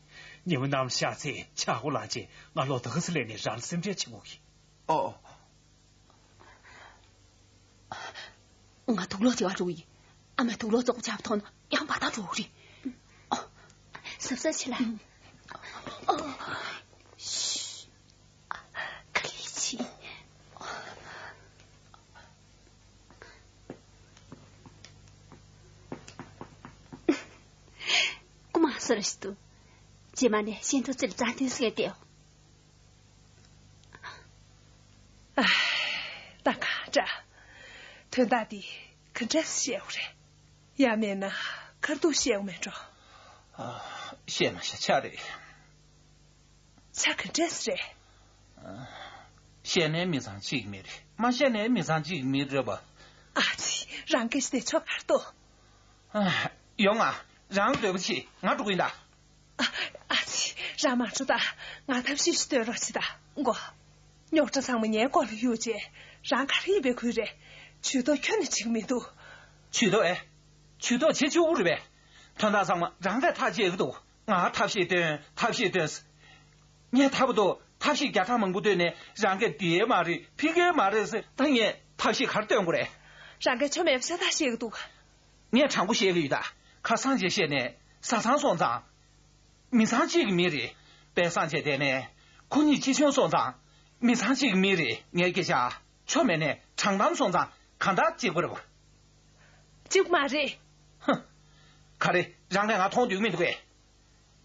ཉི་མ་གནམ་ལ་ཤར་ཚེ་ཆག་སྒོ་ལངས་རྗེས་ང་ལོ་ད་ག་ས་སླེབས་ནས་རང་ལ་སེམས་ཁྲལ་བྱེད་དགོས་ཀྱི། ཨོ། ང་དུག་ལོག་བྱེད་པ་འགྲོ་གི་ཡིན། ཨ་མས་དུག་ལོག་བཙོག་པོ་ཆགས་པ་མཐོང་ན་ཡང་བར་ཐག་འགྲོ་གི་རེད། ཨོ། གཟབ་གཟབ་བྱེད་ལ། ཨོ། ཤི། ག་ལེ་ཆི། ཚོར་ཞིག་འདུག་རྗེས་མ་ནས་ཤེས་འདུག་ཚུལ་བཟང་དུས་སྐད་དེའོ། ཨ། ད་གང་འདྲ། དོན་དག་འདི་ག་འདྲས་བཤད་དགོས་རེད། ཡང་མིན་ན་ཁ་ཐུག་བཤད་དགོས་མེད་འགྲོ། ཨ། བཤད་མ་བཤད་ཆ་རེད། ཆ་ག་འདྲས་རེད། བཤད་ནའི་མི་ཚང་གཅིག་མི་རེད། མ་བཤད་ནའི་མི་ཚང་གཅིག་མི་རེད་པ། ཨ་ཙི། རང་སྐད་ཆ་དེ་ཆོ་གར་ཏོ། ཨ། ཡོང་ང་། རང་འདོད་པ་ཆེ། ང་འགྲོ་གི་ཡིན་ད། ཨ། ཨ་ཙི། རང་མ་འགྲོ་ད། ང་ཐབས་ཤེས་ཤིག་སྟོན་རོགས་བྱེད་ད། མགོ། རྙོག་དྲ་ཚང་མ་ངའི་མགོ་ལ་གཡུག་བྱས། རང་ག་རེ་ཡིན་པའི་ཁུལ་རེད། ཇུས་གཏོགས་ཁྱོན་ནས་བྱེད་ཀྱི་མི་འདུག་ཇུས་གཏོགས་ཨེ། ཇུས་གཏོགས་བྱེད་ཆོག་གི་རེད་པས། དོན་དག་ཚང་མ་རང་གིས་ཐག་བཅད་ཀྱི་འདུག་ང་ཐབས་ཤེས་སྟོན། ཐབས་ཤེས་སྟོན། ངས་ད་བར་དུ་ཐབས་ཤེས་བརྒྱ་ཕྲག་མང་པོ་བཏོན་ནས་རང་གིས་འདི་ཡས་མ་རེད། ཕི་གེ་མ་རེད་ཟེར། ད་ངས་ཐབས་ཤེས་ག་རེ་སྟོན་དགོས་རེད། རང་གིས་ཆོ་མེད་པ་ཤ་སྟག་བཤད་ཀྱི་འདུག་ངས་དྲང་པོ་བཤད་ཀྱི་ཡོད་ད། ཁ་སང་རྗེས་བཤད་ནས་བཟའ་ཚང་སོང་ཙང་། མི་ཚང་གཅིག་གི་མི་རེད། དཔལ་བཟང་བྱས་བསྡད་ནས་ཁོ་གཉིས་ཅི་བྱུང་སོང་ཙང་། མི་ཚང་གཅིག་གི་མི་རེད། ངའི་སྐད་ཆ་ཆོ་མེད་ནས་དྲང་གཏམ་སོང་ཙང་གང་ལྟར་གཅིག་པ་རེད་པ། གཅིག་པ་མ་རེད། ཧ། ག་རེ། རང་གིས་ང་མཐོང་འདོད་མི་འདུག་གས།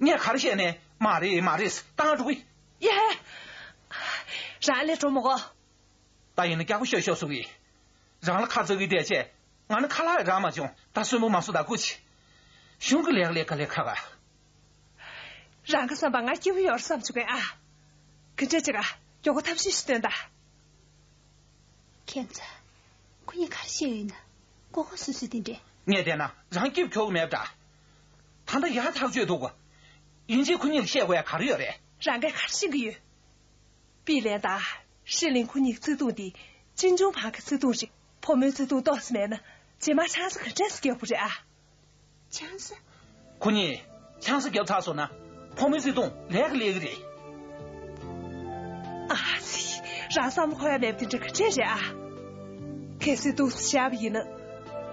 ངས་ག་རེ་བཤད་ནས་མ་རེད་མ་རེད་བཏང་འགྲོ་གི། ཡ། རང་ལས་འགྲོ་མི་དགོས། ད་ཡིན་ན་སྐྱག་པ་ཤོར་ཤོར་བཟོ་གི། རང་ལ་ཁ་ཚ་གི་བསྡད་བྱས། ང་ནི་ཁ་ལག་རག་མ་བྱུང་། ད་གསོན་པོ་མ་བཟོ་ད་སྐུ་མཁྱེན། གཞུང་གི་ལས་ཀ་ལས་ཀ་ལས་ཁ་ག་རང་གི་བསམ་པ་ང་སྐྱིད་པོ་ཡོད་རེད་བསམ་བྱུང་གི་ཨ། ག་འདྲ་བྱེད་ག་མགྱོགས་པོ་ཐབས་ཤེས་ཤིག་སྟོན་ད། ཁྱེད་ཚ། ཁོ་གཉིས་ག་རེ་བཤད་ཡོད་ན། ཀོ་ཀོ་སུ་སུ་དེ་འདྲས། ངས་བལྟས་ན་རང་སྐྱིད་ཁྱོག་མེད་པ་འདྲ། ད་ལྟ་ཡག་ཐག་ཆོད་འདུག་ཡིན་གཅིག་ཁོ་གཉིས་ལ་བཤད་དགོས་ཡ་ག་རེ་ཡོད་རེད། རང་གིས་ག་རེ་ཤེས་ཀྱི་ཡོད། པི་ལན་དང་ཧྲི་ལིན་ཁོ་གཉིས་བརྩེ་དུང་འདི་ཅིན་ཅུང་ཕ་གི་བརྩེ་དུང་རེད། ཕོ་མོའི་བརྩེ་དུང་ཏོག་ཙམ་མེད་ན་རྗེས་མ་ཆང་ས་ག་འདྲས་སེ་རྒྱག་དགོས་རེད་ཨ། ཆང་ས། ཁོ་གཉིས་ཆང་ས་བརྒྱབ་ཚར་སོང་ན་ཕོ་མོའི་བརྩེ་དུང་ལས་ཀ་ལས་ཀྱི་རེད། ཨ་ཙི། རང་བསམ་བློ་འཁོར་ཡ་མེད་པ་དེ་འདྲ་ག་འདྲས་རེད་ཨ། གལ་སྲིད་འདུག་སེ་བཞག་པ་ཡིན་ན།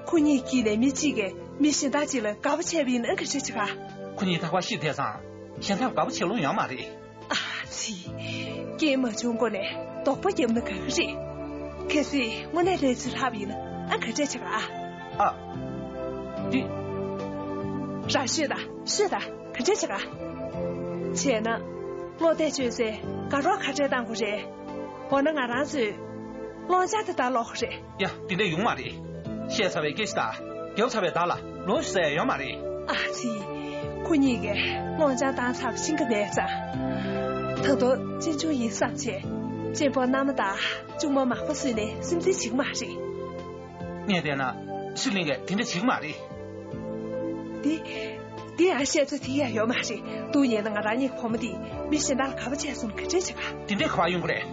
ཁོ་གཉིས་དཀྱིལ་ནས་མི་གཅིག་གིས་མི་གཞན་དག་ཅིག་ལ་དགའ་པོ་བྱས་པ་ཡིན་ན་ག་འདྲས་བྱེད་ག་ཁོ་གཉིས་རྟག་པར་ཤི་བསྡད་ཙང་གཞན་དག་དགའ་པོ་བྱེད་ལོང་ཡོད་མ་རེད། ཨ་ཙི། རྐྱེན་མ་བྱུང་གོང་ནས་དོགས་པ་བརྒྱབ་ན་དགའ་གི་རེད། གལ་སྲིད་དངོས་གནས་ལས་རྩིས་ལྷག་པ་ཡིན་ན་ཨ་ག་འདྲས་བྱེད་ག་ཨ། ཨ། འདི། རང་ཤོད་ད་ཤོད་ད་ག་འདྲས་བྱེད་ག་བྱས་ན། བློ་གཏད་བཅོལ་སའི་དགའ་རོགས་ག་འདྲས་བཏང་དགོས་རེད། འོ་ན་ང་རང་ཚོས་སློང་ཆ་དེ་ལྟར་ཀློག་དགོས་རེད། ཡ། འདི་འདྲ་ཡོང་མ་རེད། བཤད་ཚར་བའི་སྐད་ཆ་དང་རྒྱབ་ཚར་བའི་བརྡ་ལ་ལོ་ཞིག་ཟེར་ཡ་ཡོད་མ་རེད། ཨ་ཙི། ཁོ་གཉིས་ཀས་སློང་ཆ་བཏང་ཚར་བ་ཤེས་ཀྱི་མེད་ཙང་། ད་དུང་ཅིན་ཅུང་ཡིན་བསམ་བྱས། གཅེན་པོ་མནའ་མ་དང་ཆུང་མ་མག་པ་བཟོས་ནས་སེམས་ཁྲལ་བྱེད་ཀྱི་མ་རེད། ངས་བལྟས་ན་ཧྲི་ལིན་གྱིས་དེ་འདྲ་བྱེད་ཀྱི་མ་རེད། འདི། འདི་ཡང་བཤད་ཚོད་ཐིག་ཡ་ཡོད་མ་རེད། སྡུག་ཉེས་ན་ང་རང་ཉིད་ཀྱི་བུ་མོ་འདི་མི་གཞན་དག་ལ་དགའ་པོ་བྱས་སོང་ན་ག་འདྲས་བྱེད་ག་དེ་འདྲས་ག་པར་ཡོང་གི་རེད།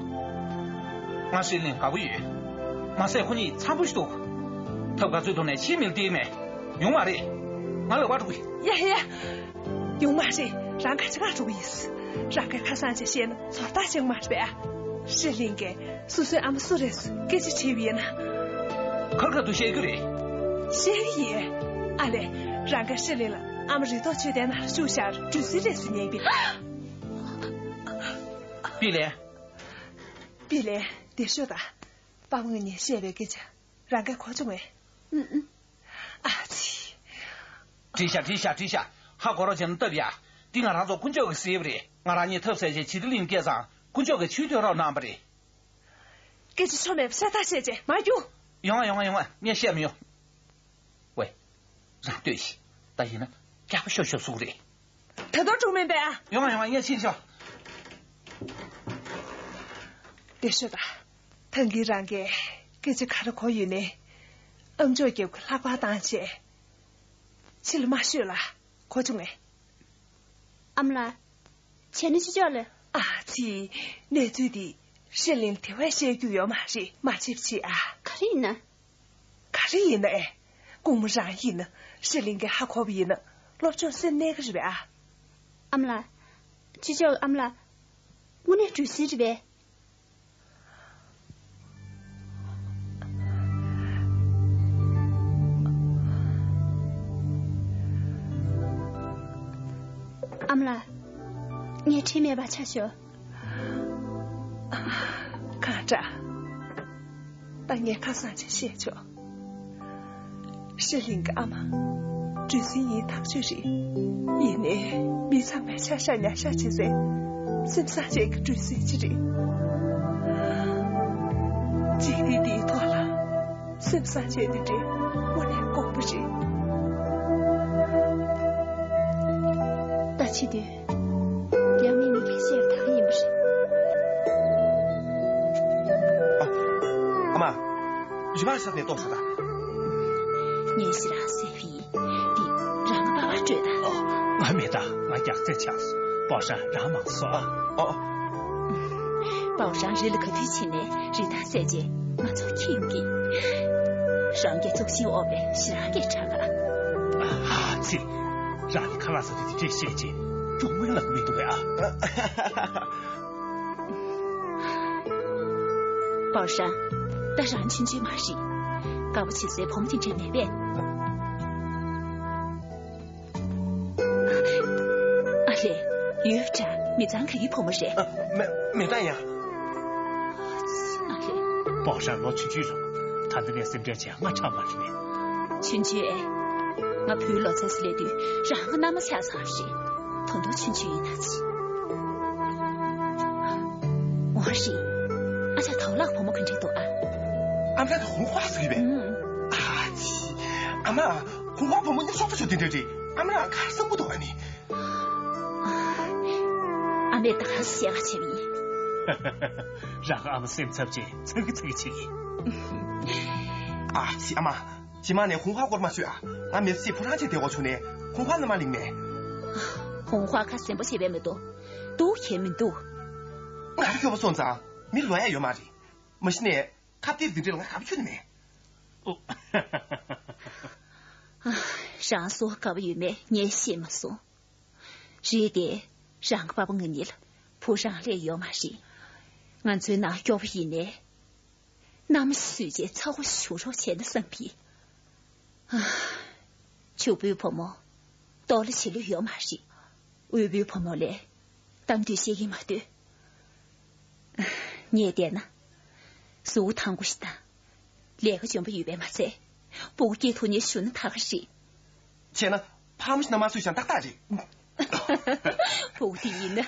ང་ཧྲི་ལིན་དགའ་པོ་ཡོད། མ་ཟད་ཁོ་གཉིས་འཆམ་པོ་ཞིག་འདུག་ཐབས་ག་ཚོད་ཐོག་ནས་ཕྱིའི་མི་ལ་སྟེར་མེད། ཡོང་མ་རེད། ང་ལ་བར་འགྲོ་གི། ཡ་ཡ། ཡོང་མ་རེད། རང་ག་ཅི་ག་འགྲོ་གི་ཡིན། རང་གིས་ཁ་སང་ཅིག་བཤད་ན་ཚོར་ཐག་ཆོད་མ་རེད་པས། ཧྲི་ལིན་གྱིས་སོ་སོའི་ཨ་མ་སུ་རེད་སྐད་ཆ་དྲིས་པ་ཡིན་ན། ཁ་ཁ་ཐུག་བཤད་རྒྱུ་རེད། བཤད་ཀྱི་ཡིན། ཨ་ལས། རང་གིས་ཧྲི་ལིན་ལ་ཨ་མ་རེ་དོགས་ཆོད་བསྡད་ན་བཅུག་བཞག་གྲོས་སྲིད་རེད་ཟེར་ཉན་པས། པི་ལན། པི་ལན། བདེ་ཤོག་དང་། པ་མ་ངེད་གཉིས་བཤད་པའི་སྐད་ཆ་རང་གིས་གོ་བྱུང་ངས། ཨུ་ཨུ། ཨ་ཙི། བྲིས་ཤག་བྲིས་ཤག་བྲིས་ཤག་ཧ་གོ་རོགས་བྱས་ན་སྟབས་ཡག་འདི་ང་རང་ཚོ་དཀོན་མཆོག་གིས་གཟིགས་པ་རེད། ང་རང་གཉིས་ཐབས་ཟད་བྱས་བྱི་ཏི་གླིང་སྐྱེས་ཙང་དཀོན་མཆོག་གིས་ཆོས་སྟོན་རོགས་གནང་བ་རེད། སྐད་ཆ་ཆོ་མེད་པ་ཤ་སྟག་བཤད་བྱས་མ་རྒྱུགས། ཡོང་ང་ཡོང་ང་ཡོང་ང་ངས་བཤད་མི་ཡོང་། ཝེ། རང་ལྟོས་ཤིག་ད་ཡིན་ན་སྐྱག་པ་ཤོར་ཤོར་བཟོ་གི་རེད། ད་དུང་འགྲོ་མིན་པས་ཨ། ཡོང་ང་ཡོང་ང་ངས་ཕྱིན་ཤོག་བདེ་ཤོག་དང་། ཐང་གིས་རང་གིས་སྐད་ཆ་ག་རེ་གོ་ཡོད་ནའི། ཨ་མཆོག་རྒྱབ་ཀྱི་ལྷག་པར་བཏང་བྱས། ཕྱི་ལ་མ་ཤོད་ལ་གོ་བྱུང་ངས། ཨ་མ་ལགས། བྱས་ན་ཕྱི་ཕྱོགས་ལ། ཨ་ཙི། གནས་ཚུལ་འདི་ཧྲི་ལིན་དེ་བས་བཤད་རྒྱུ་ཡོད་མ་རེད། མ་བྱེད་པ་བྱེད་ཨ། ག་རེ་ཡིན་ན། ག་རེ་ཡིན་ན་ཨེ། སྐུ་ངོ་རང་ཡིན་ན་ཧྲི་ལིན་གྱིས་ཧ་གོ་བ་ཡིན་ན་སློབ་སྦྱོང་སེམས་གནས་ཀྱི་རེད་པས་ཨ། ཨ་མ་ལགས། ཕྱི་ཕྱོགས་ཨ་མ་ལགས། དངོས་གནས་གྲོས་སྲིད་རེད་པས། ཨ་མ་ལགས། ངས་ཁྲེལ་མེད་པ་ཆ་ཞོག་གང་དྲག་ད་ངས་ཁ་སང་ཅིག་བཤད་ཆོག་ཧྲི་ལིན་གྱི་ཨ་མ། གྲོས་སྲིད་ཡིན་ཐག་ཆོད་རེད། ཡིན་ནའི་མི་ཚང་མས་ཆ་བཞག་ཉ་བཞག་བྱེད་སའི་སེམས་བཟང་ཅན་གྱི་གྲོས་སྲིད་ཅིག་རེད། འཇིག་རྟེན་འདིའི་ཐོག་ལ་སེམས་བཟང་ཅན་དེ་འདྲའི་དངོས་གནས་དཀོན་པོ་རེད། ད་ཕྱི་དོན། ཡང་མིན་ནི་ལས་བཤད་ཐག་ཡིན་པ་རེད། ཨ། ཨ་མ། རི་མ་ས་ནས་ལྟོགས་ས་ད། ངས་ཞེ་དྲག་བཟས་པ་ཡིན། འདི་རང་གི་པགས་པ་སྤྲོད་ད། ཨོ། ང་མེད་ད། ང་རྒྱགས་ཚད་ཆགས་སོང་། པའོ་ཧྲན་རང་མང་སོང་ཨ། ཨོ། པའོ་ཧྲན་རི་ལ་ག་དུས་ཕྱིན་ནས་རི་དྭགས་བསད་རྗེས་ང་ཚོ་ཁྱིམ་གྱི། རང་གིས་བཙོག་ཤིང་འོག་པའི་ཞེ་དྲག་གི་དྲག་ག་ཨ་ཙི། རང་གི་ཁ་ལག་ཟ་དུས་དེ་འདྲས་བཤད་རྗེས་ཅུང་མིན་ལ་མི་འདུག་གས་ཨ། པའོ་ཧྲན། ད་རང་ཆུང་ཆུང་མ་རེད། དགའ་པོ་བྱེད་སའི་བུ་མོ་དེ་འདྲས་མེད་པས། ཨ་ལེ། ཡོད་འདྲ། མི་ཚང་ག་གི་བུ་མོ་རེད། ཨ། མེ་མེ་ཏང་ཡ། ཨ་ལེ། པའོ་ཧྲན་ལོ་ཆུང་ཆུང་རང་། ད་ལྟ་ནས་སེམས་ཁྲལ་བྱེད་ང་ཁྲ་མ་རེད་མེད། ཆུང་ཆུང་ཨེ། ང་བུའི་ལོ་ཚད་སུ་སླེབས་དུས་རང་གི་མནའ་མ་ཆགས་ཚར་རེད། ད་དུང་ཆུང་ཆུང་ཡིན་ན་ཅི། འོ་རེད། ཨ་ཅག་དོ་ལགས་བུ་མོ་ག་འདྲས་འདུག་ཨ། ཨ་མ་ད་ཧུང་ཧྭ་ཟེར་གི་བས། ཨུམ། ཨ་ཙི། ཨ་མ། ཧུང་ཧྭ་བུ་མོ་ཉམ་ཆུང་པོ་ཞིག་དེ་འདྲས་རེད། ཨ་མ་ལ་གར་བསམ་གི་འདུག་ཨ་ནི། ཨ་མས་ད་ག་བཤད་ག་བྱས་པ་ཡིན། རང་ཨ་མ་སེམས་འཚབ་ཅིང་ཚ་གི་ཚ་གི་བྱེད་ཀྱི། ཨ་ཙི་ཨ་མ། རྗེས་མ་ནས་ཧུང་ཧྭ་སྐོར་མ་ཤོད་ཨ། ང་མེད་ཚེ་ཕོ་བྲང་ཆེ་དེ་འོག་བྱུང་ནས་ཧུང་ཧྭ་མནའ་མ་ལེན་མེད། ཧུང་ཧྭ་ཁ་ཟན་པོ་བྱེད་པས་མི་འདུག་འདུག་ཁྱེད་མི་འདུག་ང་ཚོ་སྐྱོ་པོ་སོང་ཙང་མི་ལོ་ཡ་ཡོད་མ་རེད། མ་གཞི་ནས་ཁ་གཏད་འདི་འདྲ་ལ་ང་དགའ་པོ་ཁྱོན་ནས་མེད། རང་སོ་དགའ་པོ་ཡོད་མེད་ངས་ཤེས་མ་སོང་། རེད་དེ། རང་གི་པ་ཕ་ང་གཉིས་ལ་བུ་རང་སླེབས་ཡོད་མ་རེད། ང་ཚོའི་ནང་སྐྱོ་པོ་ཡིན་ནའི། མནའ་མ་བཟོས་རྗེས་ཚ་བོ་བྱུང་རོགས་བྱས་ན་བསམ་གི། ཨ། ཕྱུག་པོའི་བུ་མོ། ལྟོགས་ལ་བྱེད་ལུས་ཡོད་མ་རེད། དབུལ་པོའི་བུ་མོ་ལས། གཏམ་འདི་བཤད་ཀྱིན་མ་སྡོད། ངས་བལྟས་ན། གཟུགས་ཐང་པོ་ཞིག་དང་། ལས་ཀ་འཇོན་པོ་ཡོད་པས་མ་ཚད། སྤུ་གུ་སྐྱེ་ཐུབ་མཁན་ཞིག་བྱུང་ན་ད་ག་རེད། བྱས་ན་ཕ་མ་ཞིག་ན་མ་སུས་ཀྱང་ཏག་ཏག་རེད། སྤུ་གུ་དེ་ཡིན་ན།